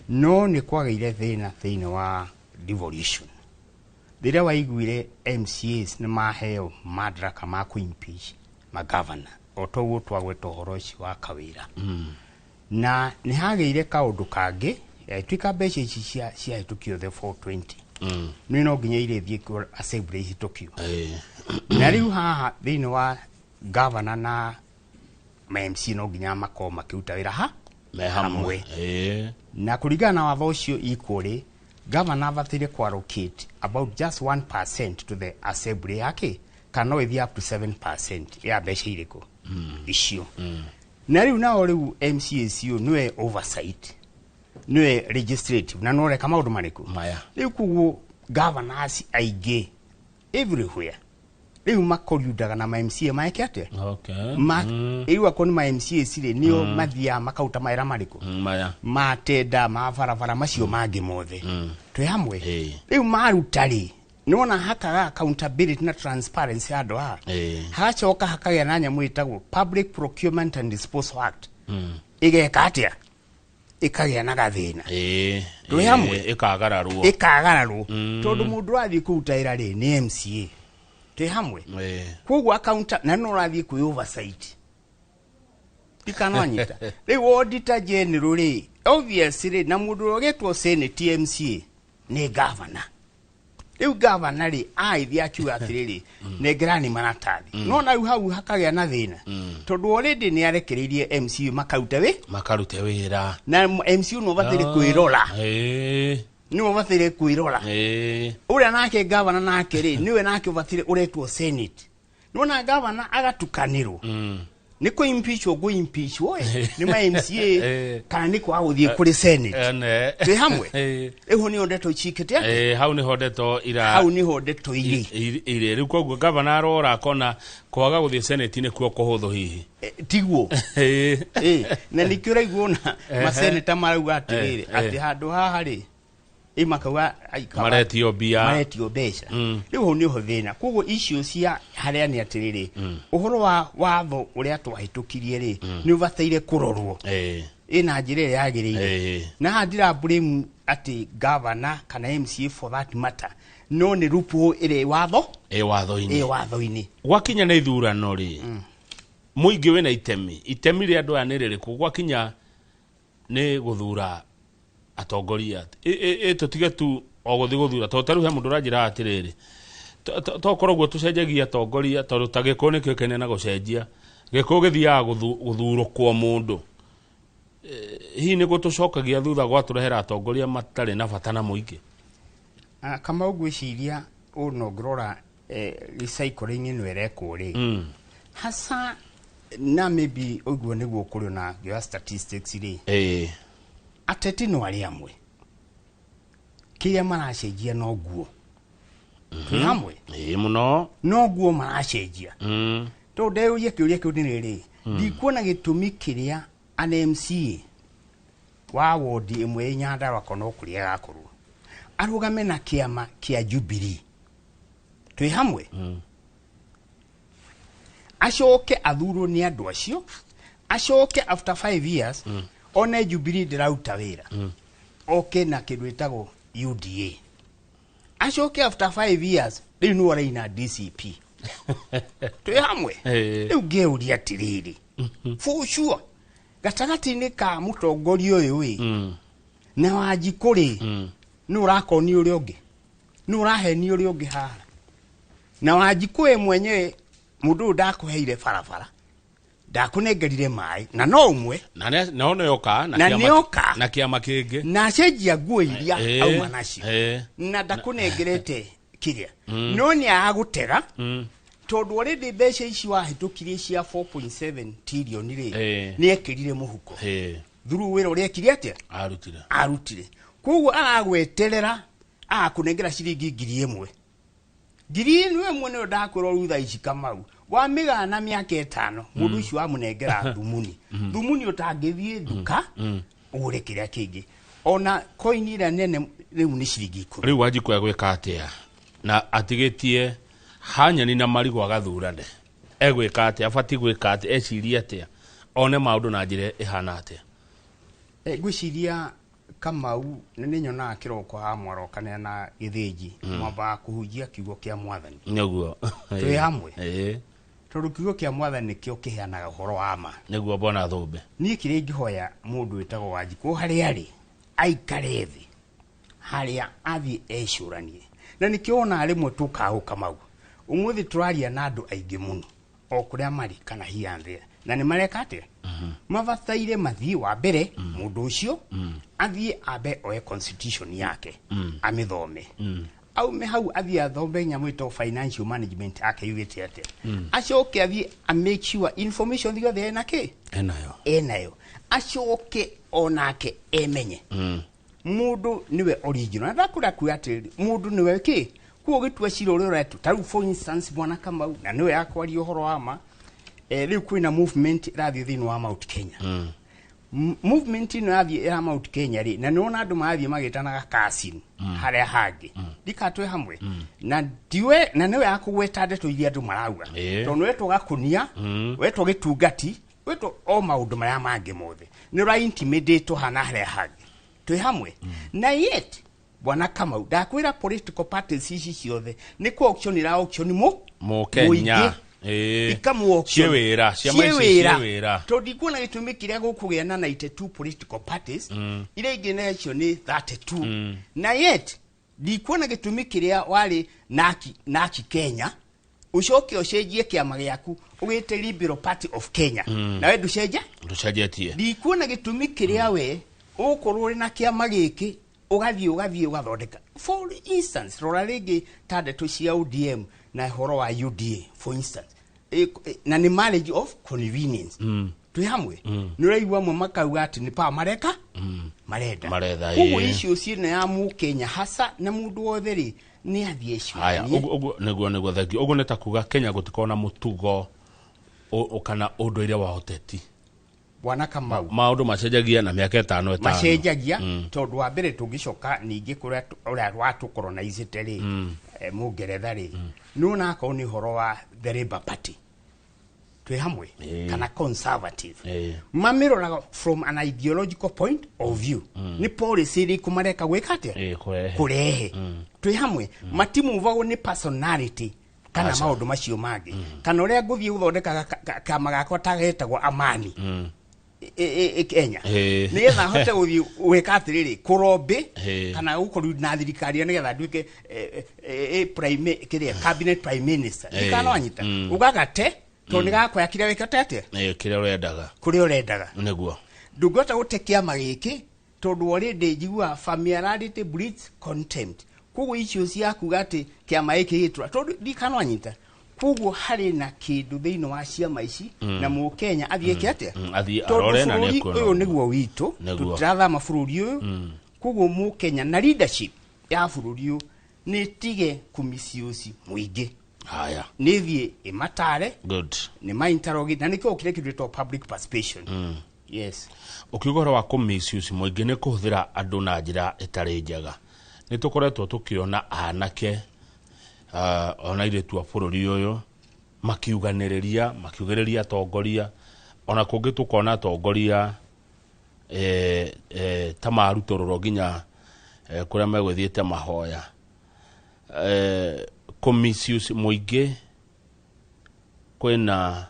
No nĩ kwagĩire thĩna thĩinĩ wa devolution rĩrĩa waiguire MCAs nĩ maheo madaraka ma kũ-impeach magavana, o toguo twagweta ũhoro ũcio wa Kawĩra. Na nĩ hagĩire kaũndũ kangĩ, tuĩka mbeca ici ciahĩtũkio, the 420, nĩ no nginya irĩthiĩ kũ assembly ihĩtũkio. Na rĩu haha thĩinĩ wa gavana na ma MC no nginya makorwo makĩruta wĩra ha me hamwe. Na kũringana na watho ũcio equally, governor abataire ku allocate about just 1% to the assembly yake, kana no ĩthiĩ up to 7% ya mbeca irĩkũ icio. Na rĩu nao rĩu MCACO nĩwe oversight, nĩwe legislative, na noreka maũndũ marĩkũ maya. Rĩu koguo governors aingĩ everywhere rĩu makoriundaga na ma MCA maeke atĩa? Ma rĩu akorwo nĩ ma MCAs rĩ, nĩo mathiaga makauta mawĩra marĩkũ? Maya. Matenda ma barabara, macio mangĩ mothe. Twĩ hamwe? Rĩu maruta rĩ, nĩwona hakaga accountability na transparency handũ haha. Hagacoka hakagĩa na nyamũ ĩtagwo Public Procurement and Disposal Act, ĩgeka atĩa? Ĩkagĩa na gathĩna. Twĩ hamwe? Ĩkagararwo. Ĩkagararwo, tondũ mũndũ ũrathiĩ kũruta wĩra rĩ, nĩ MCA. Twĩ hamwe? Koguo account na no ũrathiĩ kwĩ oversight ndikananyita. Rĩu auditor general rĩ, obviously, na mũndũ ũrĩa ũgetwo senate MCA nĩ governor. Rĩu governor rĩ, aithiĩ akiuga atĩrĩrĩ, nengerani maratathi. No na rĩu hau hakagĩa na thĩna, tondũ already nĩ arekereirie MCA makaruta wĩ makarute wĩra. Na MCA no ũbataire kwĩrora, nĩwe ũbataire kwĩrora. Ũrĩa nake gavana nake rĩ, nĩwe nake ũbataire ũretwo senate. Nĩwona gavana agatukanĩrwo nĩ kũ-impeachwo, kũ-impeachwo nĩ ma MCA kana nĩ kwaga gũthiĩ kũrĩ senate. Twĩ hamwe? Rĩu hau nĩho ndeto cikĩte atĩa? Hau nĩho ndeto ira Hau nĩho ndeto irĩ. Irĩ rĩu. Koguo gavana arora akona kwaga gũthiĩ senate nĩkuo kũhũthũ hihi. Tiguo? Na nĩkĩo ũraigua ona maseneta marauga atĩrĩrĩ, atĩ handũ haha rĩ, ĩ makauga ai, maretio mbia. Maretio mbeca. Rĩu hau nĩho thĩna. Koguo icio cia harĩa nĩ atĩrĩrĩ, ũhoro wa watho ũrĩa twahĩtũkirie rĩ, nĩ ũbataire kũrorwo ĩna njĩra ĩrĩa yagĩrĩire. Na haha ndira blame atĩ governor kana MCA for that matter, no nĩ loophole ĩrĩ watho ĩ watho-inĩ. Ĩ watho-inĩ. Gwakinya nĩ ithurano rĩ, mũingĩ wĩna itemi, itemi rĩa andũ aya nĩ rĩrĩkũ gwakinya nĩ gũthura atongoria? Ĩ tũtige tu o gũthiĩ gũthura, tondũ tarĩu he mũndũ ũranjĩra atĩrĩrĩ, tokorwo ũguo tũcenjagia atongoria, tondũ ta Gĩkũyũ nĩkĩo kĩnene na gũcenjia Gĩkũyũ gĩthiaga gũthurũkwo mũndũ. Hihi nĩ gũtũcokagia thutha gwatũrehera atongoria matarĩ na bata na mũingĩ? Ah, Kamau, ngwĩciria ũũ, ngĩrora recycling ĩno ĩrekwo rĩ, hasa na maybe ũguo nĩguo kũrĩ na ngĩoya statistics rĩ, ateti no arĩ amwe, kĩrĩa maracenjia no nguo. Twĩ hamwe? Ĩĩ, mũno. No nguo maracenjia, tondũ ndeyũria kĩũria kĩu nĩ rĩrĩ, Ndikuona gĩtũmi kĩrĩa an MCA wa wodi ĩmwe ĩ Nyandarua kana o kũrĩa agakorwo arũgame na kĩama kĩa Jubilee twĩ hamwe, acoke athurwo nĩ andũ acio, acoke after 5 years one Jubilee ndĩraruta wĩra, oke na kĩndũ ĩtagwo UDA, acoke after 5 years rĩu nĩ araina DCP twĩ hamwe. Rĩu ngĩũria atĩrĩrĩ, for sure gatagatĩ-inĩ ka mũtongoria ũyũ ĩ na Wanjikũ rĩ, nĩ ũrakoni ũrĩa ũngĩ, nĩ ũrahenia ũrĩa ũngĩ haha, na Wanjikũ we mwenyewe mũndũ ũyũ ndakũheire barabara, ndakũnengerire maĩ, na no ũmwe. Na nao nĩoka Na nĩoka. Na kĩama kĩngĩ. Na acenjia nguo iria auma nacio na ndakũnengerete kĩrĩa, no nĩ agagũtega tondũ already mbeca ici wahĩtũkirie cia 4.7 trillion rĩ, nĩ ekĩrire mũhuko through wĩra ũrĩa ekire atĩa arutire. Arutire. Koguo aragweterera agakũnengera ciringi 1,000, 1,000 nĩyo ndakwĩra rĩu thaa ici Kamau wamĩgana na mĩaka 5, mũndũ ũcio wamũnengera thumuni, thumuni ũtangĩthiĩ nduka ũgũre kĩrĩa kĩngĩ, ona koini ĩrĩa nene rĩu nĩ ciringi 10. Rĩu Wanjikũ egwĩka atĩa na atigĩtie hanyani na marigũ agathurane? Egwĩka atĩa? Abatiĩ gwĩka atĩa? Ecirie atĩa? One maũndũ na njĩra ĩhana atĩa? Ngwĩciria Kamau nĩ nyonaga kĩroko haha mwarokanĩra na gĩthĩnji, mwambaga kũhunjia kiugo kĩa mwathani. Nĩguo. Twĩ hamwe. Tondũ kiugo kĩa mwathani nĩkĩo kĩheanaga ũhoro wa ma. Nĩguo bwana Thũmbĩ. Niĩ kĩrĩa ingĩhoya mũndũ wĩtagwo Wanjikũ harĩa arĩ aikare thĩ harĩa athiĩ ecũranie, na nĩkĩo wonaga rĩmwe tũkaga Kamau ũmũthĩ tũraria na andũ aingĩ mũno o kũrĩa marĩ kana here and there, na nĩ mareka atĩa, mabataire mathiĩ wa mbere mũndũ ũcio athiĩ ambe oe constitution yake amĩthome, aume hau athiĩ athome nyamũ ĩtagwo financial management ake yugĩte atĩa, acoke athiĩ a make sure information yothe ena kĩ enayo, enayo, acoke onake emenye mũndũ nĩwe original, na ndakũra kuga atĩrĩrĩ, mũndũ nĩwe kĩ kuo gĩtua cira ũrĩa ũretu. Ta rĩu for instance bwana Kamau, na nĩwe yakwaria ũhoro wa ma, rĩu kwĩna movement ĩrathiĩ thĩinĩ wa Mount Kenya. Movement ĩno yathiĩ ya Mount Kenya rĩ, na nĩwona andũ marathiĩ magĩtanaga kasin harĩa hangĩ ndikatwe hamwe na ndiwe, na nĩwe yakũgweta ndeto iria andũ marauga, tondũ wetwo gakũnia, wetwo gĩtungati, wetwo o maũndũ marĩa mangĩ mothe, nĩ ũra intimidate hana harĩa hangĩ twĩ hamwe. Na yet bwana Kamau ndakwĩra political parties ici ciothe nĩ kũ auction ira auction mu Mũkenya. Mũingĩ. Ikamu auction. Ciĩ wĩra, ciama Ciĩ ici wĩra. ciĩ wĩra. Tondũ ndikuona gĩtũmi kĩrĩa gũkũgĩa na 92 political parties, iria ingĩ nacio nĩ 32, na yet ndikuona gĩtũmi kĩrĩa warĩ naki Kenya ũcoke ũcenjie kĩama gĩaku ũgĩte Liberal Party of Kenya, nawe ndũcenja Ndũcenjetie. Ndikuona gĩtũmi kĩrĩa we ũgũkorwo ũrĩ na kĩama gĩkĩ ũgathiĩ ũgathondeka. For instance rora rĩngĩ ta ndeto cia ODM na ũhoro wa UDA for instance, na nĩ marriage of convenience twĩ hamwe. Nĩ ũraigua amwe makauga atĩ nĩ power mareka marenda. Maretha, Koguo ĩĩ. icio ciĩna ya mũkenya hasa na mũndũ wothe rĩ nĩ athiĩ Haya, ecũranie. ũguo nĩguo thank you. Ũguo nĩ ta kuga Kenya gũtikorwo na mũtugo kana ũndũire wa ũteti. Bwana Kamau, Maũndũ macenjagia na mĩaka ĩtano ĩtano. Macenjagia tondũ wa mbere tũngĩcoka ningĩ kũrĩa ũrĩa watũkoronaicĩte rĩ, mũngeretha rĩ, nĩwona akorwo nĩ ũhoro wa the Labour Party twĩ hamwe kana conservative, mamĩroraga from an ideological point of view, nĩ policy ĩrĩkũ mareka gwĩka atĩa Kũrehe. Kũrehe twĩ hamwe, matimuvagwo nĩ personality kana Aca. maũndũ macio mangĩ, kana ũrĩa ngũthiĩ gũthondeka kama gakwa ta getagwo amani Kenya nĩgetha hote gũthiĩ gwĩka atĩrĩrĩ kũrombe kana gũkorwo na thirikari ĩyo nĩgetha nduĩke prime kĩrĩa cabinet prime minister, ndikana wanyita ũgagate tondũ nĩgakoya kĩrĩa wĩkĩte atĩa Kĩrĩa ũrendaga. Kũrĩa ũrendaga. Nĩguo. Ndũngĩhota gũte kĩama gĩkĩ tondũ already njiguaga familiarity breeds contempt. Koguo icio cia kuga atĩ kĩama gĩkĩ gĩtura tondũ ndikana wanyita, koguo harĩ na kĩndũ thĩinĩ wa ciama ici na mũkenya athiĩ eke atĩa? Athiĩ Tondũ arore na bũrũri nĩekuona ũyũ ũguo. nĩguo witũ. Nĩguo. Tũtirathama bũrũri ũyũ. Koguo mũkenya na leadership ya bũrũri ũyũ nĩ tige kũmisiũci mũingĩ. Haya. Nĩ thiĩ ĩmatare. Good. Nĩ ma interrogate na nĩkĩo kĩrĩa kĩndũ gĩtagwo public participation. Yes. Ũkiuga ũhoro wa kũ misuse mũingĩ nĩ kũhũthĩra andũ na njĩra ĩtarĩ njega, nĩ tũkoretwo tũkĩona anake ona airĩtu a bũrũri ũyũ makiuganĩrĩria, makiugĩrĩria atongoria, ona kũngĩ tũkona atongoria ta marutũrũrwo nginya kũrĩa megũthiĩte mahoya. Kũ misuse mũingĩ kwĩna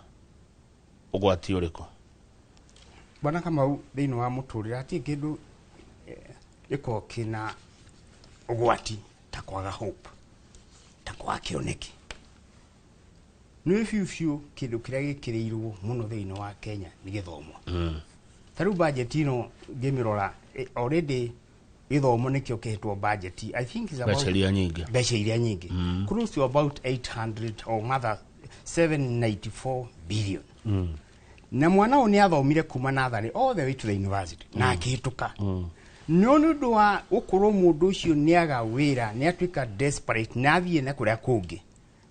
ũgwati ũrĩkũ? Bwana Kamau, thĩinĩ wa mũtũrĩre hatirĩ kĩndũ gĩkoragwo kĩna ũgwati ta kwaga hope, ta kwaga kĩoneki. Nĩ biũ biũ kĩndũ kĩrĩa gĩkĩrĩirwo mũno thĩinĩ wa Kenya nĩ gĩthomo. Ta rĩu budget ĩno ngĩmĩrora, already gĩthomo nĩkĩo kĩhetwo budget, I think is about mbeca iria nyingĩ. Mbeca iria nyingĩ, close to about 800 or mother 794 billion. Na mwana ũyũ nĩ athomire kuma natharĩ all the way to the university na akĩhĩtũka, no nĩ ũndũ wa gũkorwo mũndũ ũcio nĩ aga wĩra, nĩ atuĩka desperate na athiĩ na kũrĩa kũngĩ.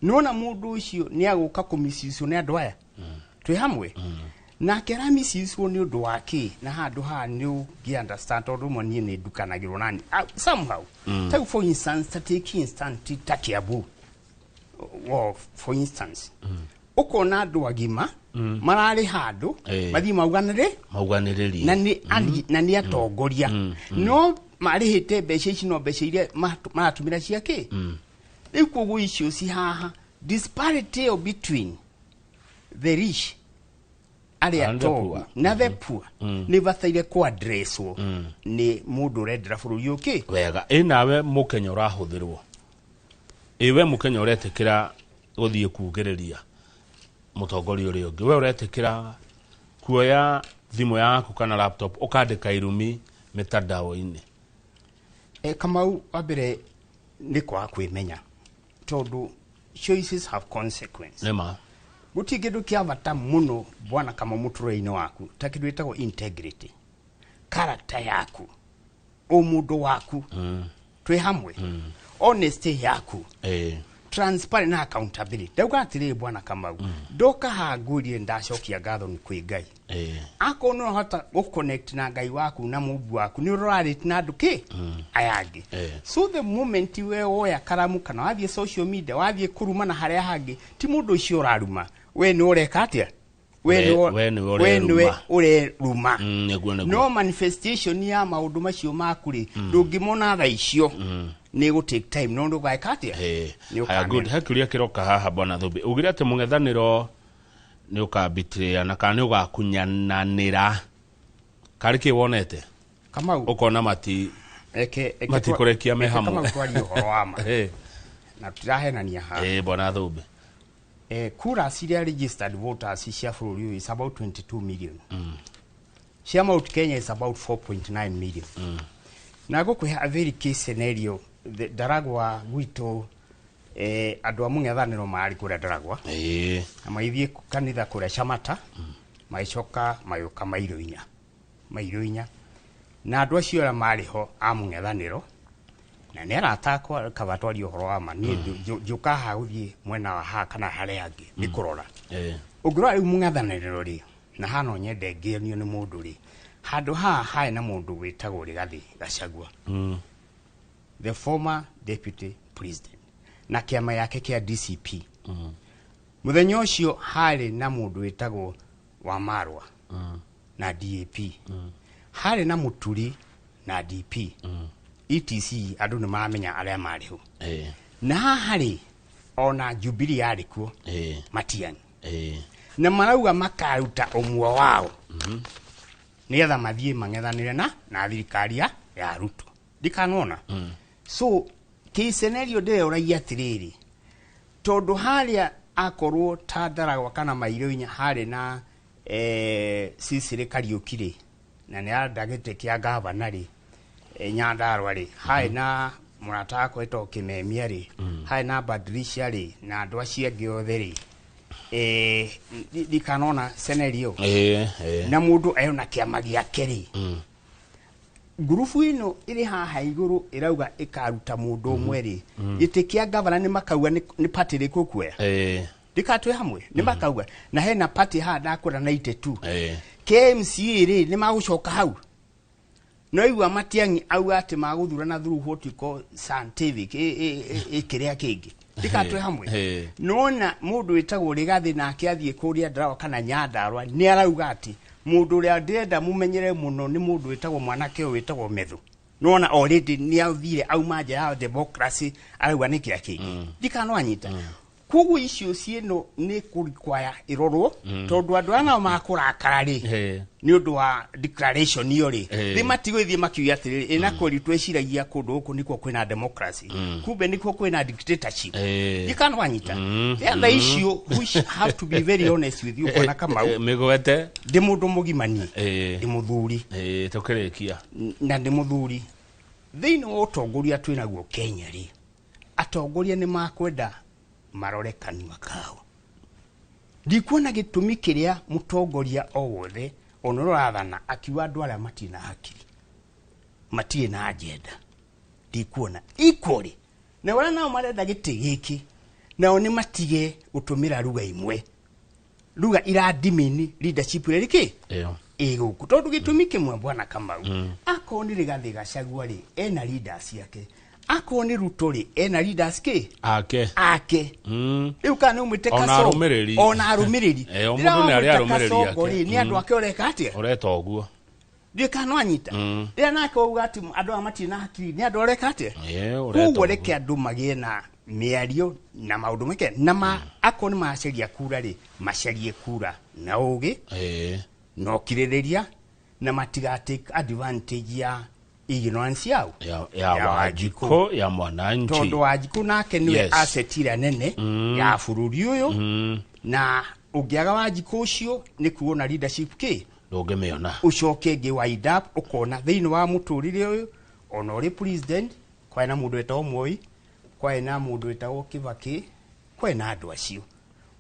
Nĩwona mũndũ ũcio nĩ agũka kũmicicwo nĩ andũ aya twĩ hamwe nake aramicicwo nĩ ũndũ wa kĩ, na handũ haha nĩ ũngĩ understand tondũ rĩmwe niĩ nĩ ndukanagĩrwo nani. Ah, somehow ta for instance, ta take instance ta Kiambu, well, for instance ũkona andũ agima mararĩ handũ mathiĩ mauganĩrĩ mauganĩrĩrie na nĩ na nĩ atongoria no marĩhĩte mbeca ici, no mbeca iria maratũmĩra cia kĩ rĩu. Koguo icio ci haha, disparity ĩyo between the rich, arĩa And the tongu, poor. na the poor nĩ bataire kũ-addresswo nĩ mũndũ ũrendera bũrũri ũkĩ. Wega. Ĩ nawe mũkenya ũrahũthĩrwo, ĩ we mũkenya ũretĩkĩra gũthiĩ kugĩrĩria mũtongoria ũrĩa ũngĩ, we ũretĩkĩra kuoya thimũ yaku kana laptop ũkandĩka irumi mĩtandao-inĩ? E, Kamau, wa mbere nĩ kwaga kwĩmenya tondũ choices have consequence. Nĩma. Gũtirĩ kĩndũ kĩa bata mũno, bwana Kamau, mũtũrĩre-inĩ waku ta kĩndũ gĩtagwo integrity, character yaku, ũmũndũ waku, twĩ hamwe, honesty yaku, transparent na accountability. Ndauga atĩrĩrĩ, bwana Kamau, ndoka haha ngwĩrire ndacokia ngatho nĩ kwĩ Ngai. Akorwo nĩ ũrahota gũ-connect na Ngai waku na mũmbi waku, nĩ ũrarate na andũ kĩ aya angĩ. So the moment we woya karamu kana wathiĩ social media wathiĩ kũruma na harĩa hangĩ, ti mũndũ ũcio ũraruma, we nĩ ũreka atĩa? We We nĩwe we nĩwe ũreruma. ũreruma. Nĩguo nĩguo. No manifestation ya maũndũ macio maku rĩ, ndũngĩmona thaa icio, nĩ gũ take time, no ndũgaĩka atĩa? Nĩ Haya, good. ũkamenya. He kĩũria kĩroka haha, bwana Thumbi. Ugire atĩ mũng'ethanĩro nĩ ũkambitĩrĩra kana nĩ ũgakunyananĩra, karĩ kĩ wonete? Kamau, ũkona mati eke matikũrekia me eke hamwe. Kamau, twarie ũhoro wa ma na tũtirahenania haha. Bwana Thumbi. Kura ciria registered voters cia bũrũri ũyũ is about 22 million. Cia Mount Kenya is about 4.9 million. Na ngũkwĩhe a very case scenario. Ndaragwa gwitũ, andũ a mũng'ethanĩro marĩ kũrĩa Ndaragwa na magĩthiĩ kanitha kũrĩa Camata, magĩcoka magĩũka mairo inya, mairo inya, na andũ acio arĩa marĩ ho a mũng'ethanĩro na nĩ arata akwa, kaba twarie ũhoro wa ma. Niĩ njũka haha gũthiĩ mwena wa haha kana harĩa angĩ nĩ kũrora. Ũngĩrora rĩu mũng'ethanĩro rĩ, na haha no nyende ngĩonio nĩ mũndũ rĩ, handũ haha harĩ na mũndũ wĩtagwo Rigathĩ Gachagua, the former deputy president, na kĩama yake kĩa DCP. Mũthenya ũcio harĩ na mũndũ wĩtagwo Wamarwa na DAP, harĩ na Mũturi na DP, etc. Andũ nĩ maramenya arĩa marĩ ho. Na haha rĩ, ona Jubilee yarĩ kuo, Matiang'i, na marauga makaruta ũmwe wao nĩgetha mathiĩ mang'ethanĩre na thirikari ya Ruto. Ndikanona. So case scenario ndĩroragia atĩrĩrĩ, tondũ harĩa akorwo ta Ndaragwa kana mairo inya harĩ na Cicily Kariũki rĩ, na nĩ arenda gĩtĩ kĩa gavana rĩ, Nyandarua rĩ, harĩ na mũrata wakwa wĩtagwo Kĩmemia rĩ, harĩ na Badirisha rĩ, na andũ acio angĩ othe rĩ, ndikanona scenario Ĩĩ, ĩĩ. na mũndũ ena kĩama gĩake rĩ. Ngurubu ĩno ĩrĩ haha igũrũ ĩrauga ĩkaruta mũndũ ũmwe rĩ, gĩtĩ kĩa gavana nĩ makauga nĩ party ĩrĩkũ ũkuoya. Ndikatwĩ hamwe nĩ makauga na hena party haha ndakwĩra 92. KMCA rĩ, nĩ magũcoka hau no igua Matiang'i auga atĩ magũthurana through what you call scientific kĩrĩa kĩngĩ, ndikatwĩ hamwe. Nona mũndũ wĩtagwo Rigathĩ nake athiĩ kũrĩa Ndarawa kana Nyandarua nĩ arauga atĩ mũndũ ũrĩa ndĩrenda mũmenyere mũno nĩ mũndũ wĩtagwo mwanake ũyũ wĩtagwo Methu. Nona already nĩ athire auma nja ya democracy, arauga nĩ kĩrĩa kĩngĩ ndikanwanyita. Koguo icio ciĩno nĩ kũrikwaya ĩrorwo, tondũ andũ aya nao makũrakara rĩ, nĩ ũndũ wa declaration iyo rĩ, rĩ matigũthiĩ makiuga atĩrĩrĩ, ĩ na kweri tweciragia kũndũ gũkũ nĩkuo kwĩna democracy, kumbe nĩkuo kwĩna dictatorship. Ndikanwanyita. The other issue which have to be very honest with you, Bwana Kamau, Mĩgwete. Ndĩ mũndũ mũgima niĩ, ndĩ mũthuri. Tũkĩrĩkia. Na ndĩ mũthuri. Thĩinĩ wa ũtongoria twĩnaguo Kenya rĩ, atongoria nĩ makwenda marore kanua kao. Ndikuona gĩtũmi kĩrĩa mũtongoria o wothe ona ũrĩa ũrathana akiuga andũ arĩa matirĩ na hakiri, matirĩ na agenda, ndikuona equally. Na arĩa nao marenda gĩtĩ gĩkĩ nao nĩ matige gũtũmĩra ruga imwe, ruga iradimini leadership ĩrĩa rĩkĩ ĩ gũkũ, tondũ gĩtũmi kĩmwe, Bwana Kamau, akorwo nĩ Rigathĩ Gachagua rĩ, ena leaders yake, akorwo nĩ Ruto rĩ, ena leaders kĩ ake ake. Rĩu kana nĩ ũmwĩte Ona Kasongo, arũmĩrĩri. Ona arũmĩrĩri. O Rĩrĩa mũndũ nĩ arĩ wamwĩta arũmĩrĩri Kasongo ake. rĩ, nĩ andũ ake ũreka atĩa? Ũreta ũguo. Ndiũĩ kana nĩwanyita. Rĩrĩa nake wauga atĩ andũ aya matirĩ na hakiri, nĩ andũ ũreka atĩa? Ũreta Koguo ũguo. reke andũ magĩe na mĩario na maũndũ meke na ma akorwo nĩ macaria kura rĩ, macarie kura na ũgĩ na ũkirĩrĩria, na matiga take advantage ya ignorance yao ya ya Wanjikũ ya mwananchi. Tondũ Wanjikũ nake nĩwe asset ĩrĩa nene ya bũrũri ũyũ, na ũngĩaga Wanjikũ ũcio nĩ kuona leadership kĩ ndũngĩmĩona. Ũcoke ĩngĩ wind up ũkona thĩinĩ wa mũtũrĩre ũyũ, ona ũrĩ president, kwarĩ na mũndũ wetagwo Moi, kwarĩ na mũndũ wetagwo Kibaki, kwarĩ na andũ acio.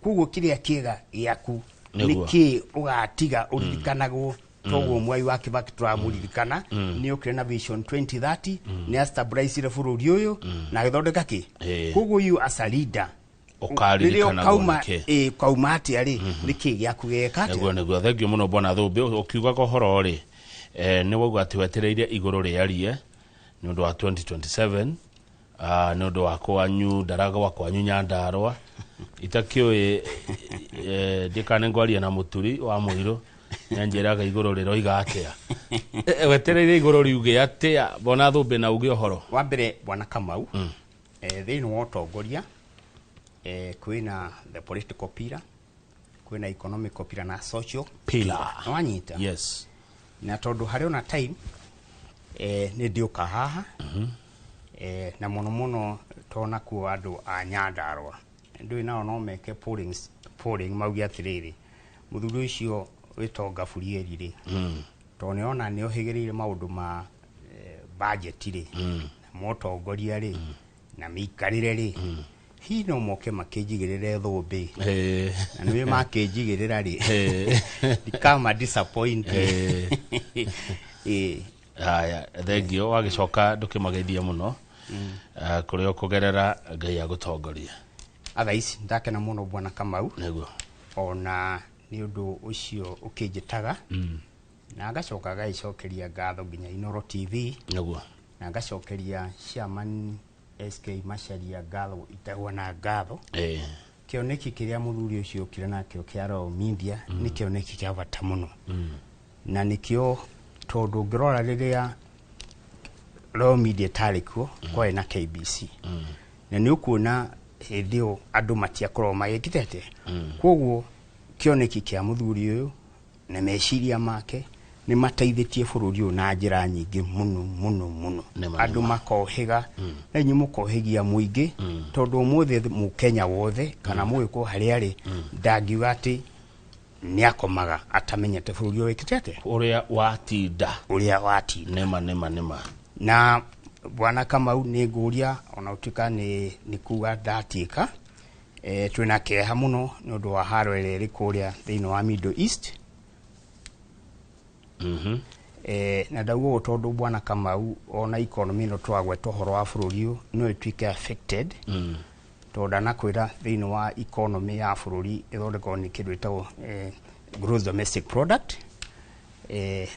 Koguo kĩrĩa kĩega gĩaku nĩ kĩ ũgatiga ũririkanagwo. Toguo Mwai wa Kibaki tũramũririkana nĩ okire na Vision 2030, nĩ astabilizire bũrũri ũyũ na agĩthondeka kĩ. Koguo you as a leader, rĩrĩa ũkaririkanagwo ũkauma nĩkĩ? Ũkauma atĩa rĩ, nĩkĩ gĩaku gĩgeka atĩa? Nĩguo, thengio mũno, Bwana Thũmbĩ. Ũkiugaga ũhoro rĩ, nĩ wauga atĩ wetereire igũrũ rĩarie nĩ ũndũ wa 2027, nĩ ũndũ wa kwanyu Ndaragwa, kwanyu Nyandarua. Itakĩũĩ, ndikane ngwaria na mũturi wa mũirũ nĩanjĩraga igũrũ rĩroiga atĩa. Wetereire igũrũ riuge atĩa, Bwana Thũmbĩ, na uge ũhoro? Wa mbere, Bwana Kamau, thĩinĩ wa ũtongoria, kwĩna the political pillar, kwĩna economical pillar na social pillar. Nĩwanyita? Yes. Na tondũ harĩ ona time, nĩ ndĩũka haha, na mũno mũno tona kuo andũ a Nyandarua ndũĩ nao no meke polling mauge atĩrĩrĩ, mũthuri ũcio wĩtagwo Gaburieri rĩ, tondũ nĩona nĩohĩgĩrĩire maũndũ ma budget rĩ, na motongoria rĩ, na mĩikarĩre rĩ, hihi no moke makĩnjigĩrĩre thũmbĩ? Na nĩwe makĩnjigĩrĩra rĩ, ndikama disappoint. Haya, thengio. Wagĩcoka ndũkĩmageithie mũno kũrĩa ũkũgerera. Ngai agũtongorie. Atha ici ndakena mũno, Bwana Kamau, ona nĩ ũndũ ũcio ũkĩnjĩtaga, na ngacoka ngagĩcokeria ngatho nginya Inoro TV, na ngacokeria chairman SK Macharia ngatho itagwo na ngatho. Kĩoneki kĩrĩa mũthuri ũcio okire nakĩo kĩa Royal Media nĩ kĩoneki kĩa bata mũno, na nĩkĩo tondũ ũngĩrora rĩrĩa Royal Media ĩtarĩ kuo, kwarĩ na KBC, na nĩ ũkuona hĩndĩ ĩyo andũ matiakoragwo magĩkĩte atĩa. Koguo kĩoneki kĩa mũthuri ũyũ na meciria make nĩ mateithĩtie bũrũri ũyũ na njĩra nyingĩ mũno mũno mũno. Andũ makohĩga, na inyuĩ mũkohĩgia mũingĩ, tondũ ũmũthĩ mũkenya wothe kana mũgĩkũyũ harĩa arĩ ndangiuga atĩ nĩ akomaga atamenyete bũrũri ũyũ wĩkĩte atĩa, ũrĩa watinda. Ũrĩa watinda. Nĩma, nĩma, nĩma. Na Bwana Kamau, nĩ ngũria ona ũtuĩka nĩ kuga ndatiĩka, twĩna kĩeha mũno nĩ ũndũ wa haro ĩrĩa ĩrĩ kũrĩa thĩinĩ wa Middle East. Na ndauga ũũ tondũ bwana Kamau ona economy ĩno twagweta ũhoro wa bũrũri ũyũ no ĩtuĩke affected, tondũ ndanakwĩra thĩinĩ wa economy ya bũrũri ĩthondekagwo nĩ kĩndũ ĩtagwo gross domestic product,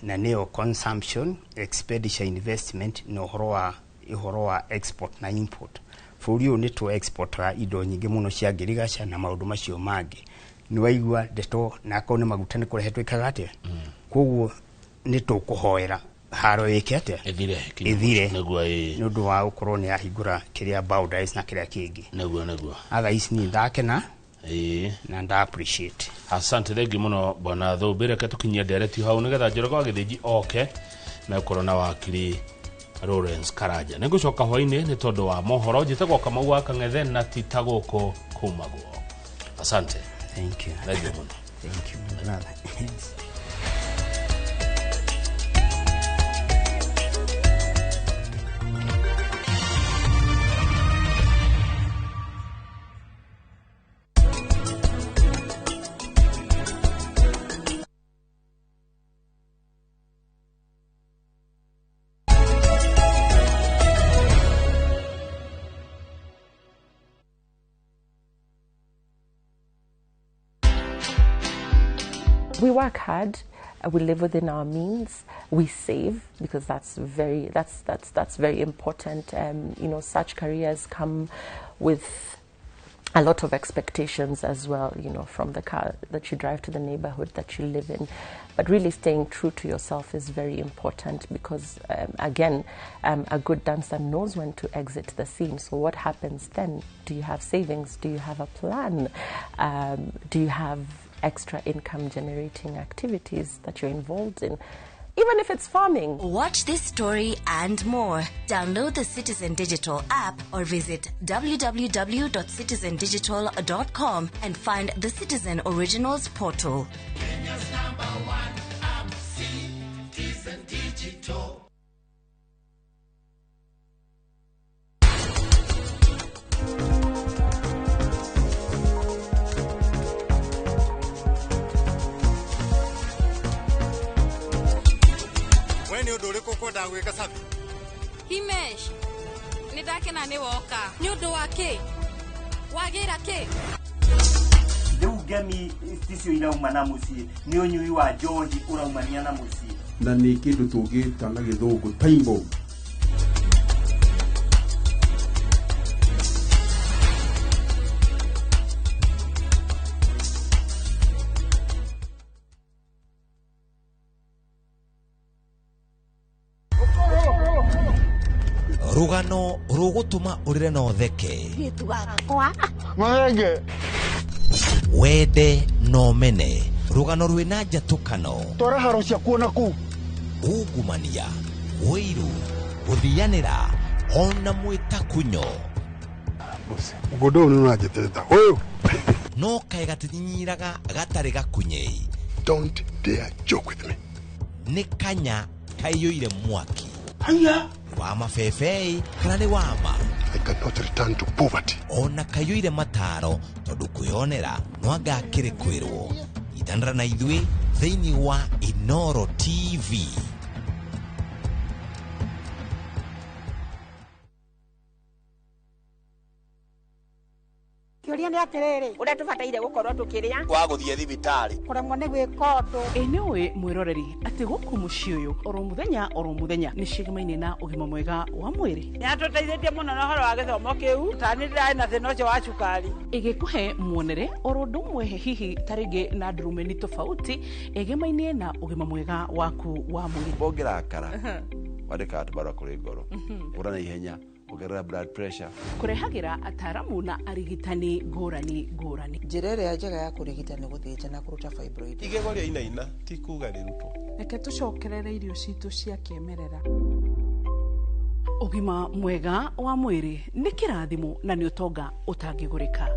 na nĩyo consumption, expenditure, investment na ũhoro wa export na import. Bũrũri ũyũ nĩ tũ exportaga indo nyingĩ mũno cia ngirigaca na maũndũ macio mangĩ. Nĩ waigua ndeto na akorwo nĩ maguta nĩ kũrehe twĩkaga atĩa. Koguo nĩ tũkũhoera haro ĩke atĩa? Ĩthire. Ĩthire. Nĩguo, ĩĩ. Nĩ ũndũ wa gũkorwo nĩ yahingũra kĩrĩa boundaries na kĩrĩa kĩngĩ. Nĩguo. Otherwise niĩ ndakena ĩĩ na nda appreciate. Asante, thengi mũno bwana Thũmbĩ. Reke tũkinyie ndereti hau nĩgetha Njoroge wa Gĩthĩnji oke megũkorwo na wakiri Lawrence Karanja. Nĩ ngũcoka hwainĩ nĩ tondũ wa mohoro. Njĩtagwo Kamau wa Kang'ethe na ti ta gũkũ kumagwo. Asante. Thank you. Thengi mũno. Thank you, my brother. Yes. We work hard, we live within our means, we save because that's very important. Such careers come with a lot of expectations as well, from the car that you drive to the neighborhood that you live in. But really staying true to yourself is very important because, again, a good dancer knows when to exit the scene. So what happens then? Do you have savings? Do you have a plan? Do you have extra income generating activities that you're involved in? Even if it's farming. Watch this story and more. Download the Citizen Digital app or visit www.citizendigital.com and find the Citizen Originals portal. Kenya's number one app, Citizen Digital. We nĩ ũndũ ũrĩkũ ũkwendaga gwĩka Sabi? Himesh, nĩ ndakena nĩ woka. Nĩ ũndũ wa kĩ? Wagĩra kĩ? Rĩu ngemi ticio irauma na mũciĩ, nĩ ũnyui wa njohi ũraumania na mũciĩ. Na nĩ kĩndũ tũngĩta na gĩthũngũ time bomb. Rũgano rũgũtũma ũrĩre na ũtheke. Mahenge. Wende na ũmene. Rũgano rwĩna njatũkano. Twara haro ciakuo na kũu. Ungumania, ũiru, gũthianĩra ona mwĩtakunyo. Mũgũnda ũyũ nĩ ũranjĩtĩrĩta ũyũ. No kaĩ gatinyinyiraga gatarĩ gakunyei. Don't dare joke with me. Nĩ kanya kaiyũire mwaki. Haya. Wa mabebei kana nĩ wama? I cannot return to poverty. Ona kaiyũire mataro tondũ kwĩonera no anga akĩrĩ kwĩrwo. Itanĩra na ithuĩ thĩinĩ wa Inoro TV. Kĩũria nĩ atĩrĩrĩ, ũrĩa tũbataire gũkorwo tũkĩrĩa wa gũthiĩ thibitarĩ. Kũremwo nĩ gwĩka ũndũ. Ĩ nĩ ũĩ mwĩroreri atĩ gũkũ mũciĩ ũyũ oro mũthenya oro mũthenya nĩ cigemaine na ũgima mwega wa mwĩrĩ. Nĩ atũteithĩtie mũno na ũhoro wa gĩthomo kĩu, ta nĩ ndĩrarĩ na thĩna ũcio wa cukari. Ĩgĩkũhe muonere oro ũndũ ũmwe hihi ta rĩngĩ na ndurumeni tofauti ĩgemainie na ũgima mwega waku wa mwĩrĩ. Ũngĩrakara wandĩkaga tũbarũa kũrĩ ngoro ũra na ihenya, ongerera blood pressure. Kũrehagĩra ataramu na arigitani ngũrani ngũrani. Njĩra ĩrĩa njega ya kũrigita nĩ gũthĩnja na kũruta fibroid. Igego rĩa inaina ti kuga rĩrutwo. Reke tũcokerere irio citũ cia kĩmerera. Ũgima mwega wa mwĩrĩ nĩ kĩrathimo na nĩ ũtonga ũtangĩgũrĩka.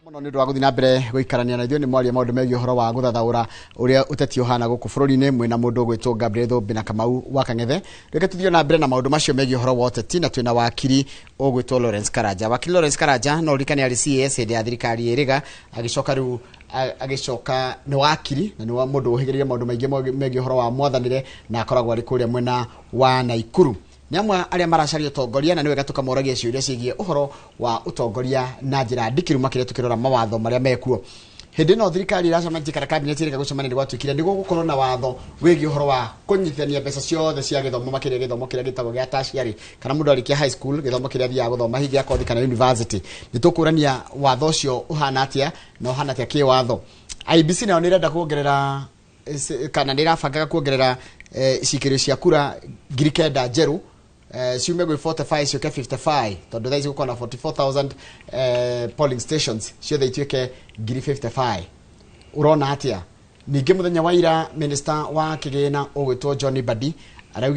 Mũno Nĩ ũndũ wa gũthiĩ na mbere gũikarania na ithuĩ nĩ mwaria maũndũ megiĩ ũhoro wa gũthathaũra ũrĩa ũteti ũhana gũkũ bũrũri-inĩ mwĩna mũndũ ũgwĩtwo Gabriel Thũmbĩ na Kamau wa Kang'ethe. Reke tũthiĩ na mbere na maũndũ macio megiĩ ũhoro wa ũteti na twĩna wakiri ũgwĩtwo Lawrence Karanja. Wakiri Lawrence Karanja no ũririkane arĩ CAS hĩndĩ ya thirikari ĩrĩga agĩcoka rĩu agĩcoka nĩ wakiri na nĩ wa mũndũ ũhĩgĩrĩire maũndũ maingĩ megiĩ ũhoro wa mwathanĩre na akoragwo arĩ kũrĩa mwena wa Naikuru. Nĩ amwe arĩa maracaria ũtongoria na nĩ wega tũkamoragia ciũria ciĩgiĩ ũhoro wa ũtongoria na njĩra ndikiru makĩria tũkĩrora mawatho marĩa mekuo. Hĩndĩ ĩno thirikari ĩracemanĩtie kana cabinet ĩreka gũcemania nĩ gwatuĩkire nĩ gũgũkorwo na watho wĩgiĩ ũhoro wa kũnyitithania mbeca ciothe cia gĩthomo makĩria gĩthomo kĩrĩa gĩtagwo gĩa tertiary kana mũndũ arĩkia high school gĩthomo kĩrĩa athiaga gũthoma hihi gĩa kothi kana university. Nĩ tũkũrania watho ũcio ũhana atĩa na ũhana atĩa kĩwatho. IEBC nayo nĩ ĩrenda kuongerera kana nĩ ĩrabangaga kuongerera ciikĩrio cia kura 9,000 njerũ ciume gwĩ 45 ciũke 55 tondũ thaa ici gũkorwo na 44,000 polling stations ciothe ituĩke 55,000. Ũrona atĩa? Ningĩ mũthenya wa ira minister wa kĩgĩna ũgwĩtwo John Mbadi araugire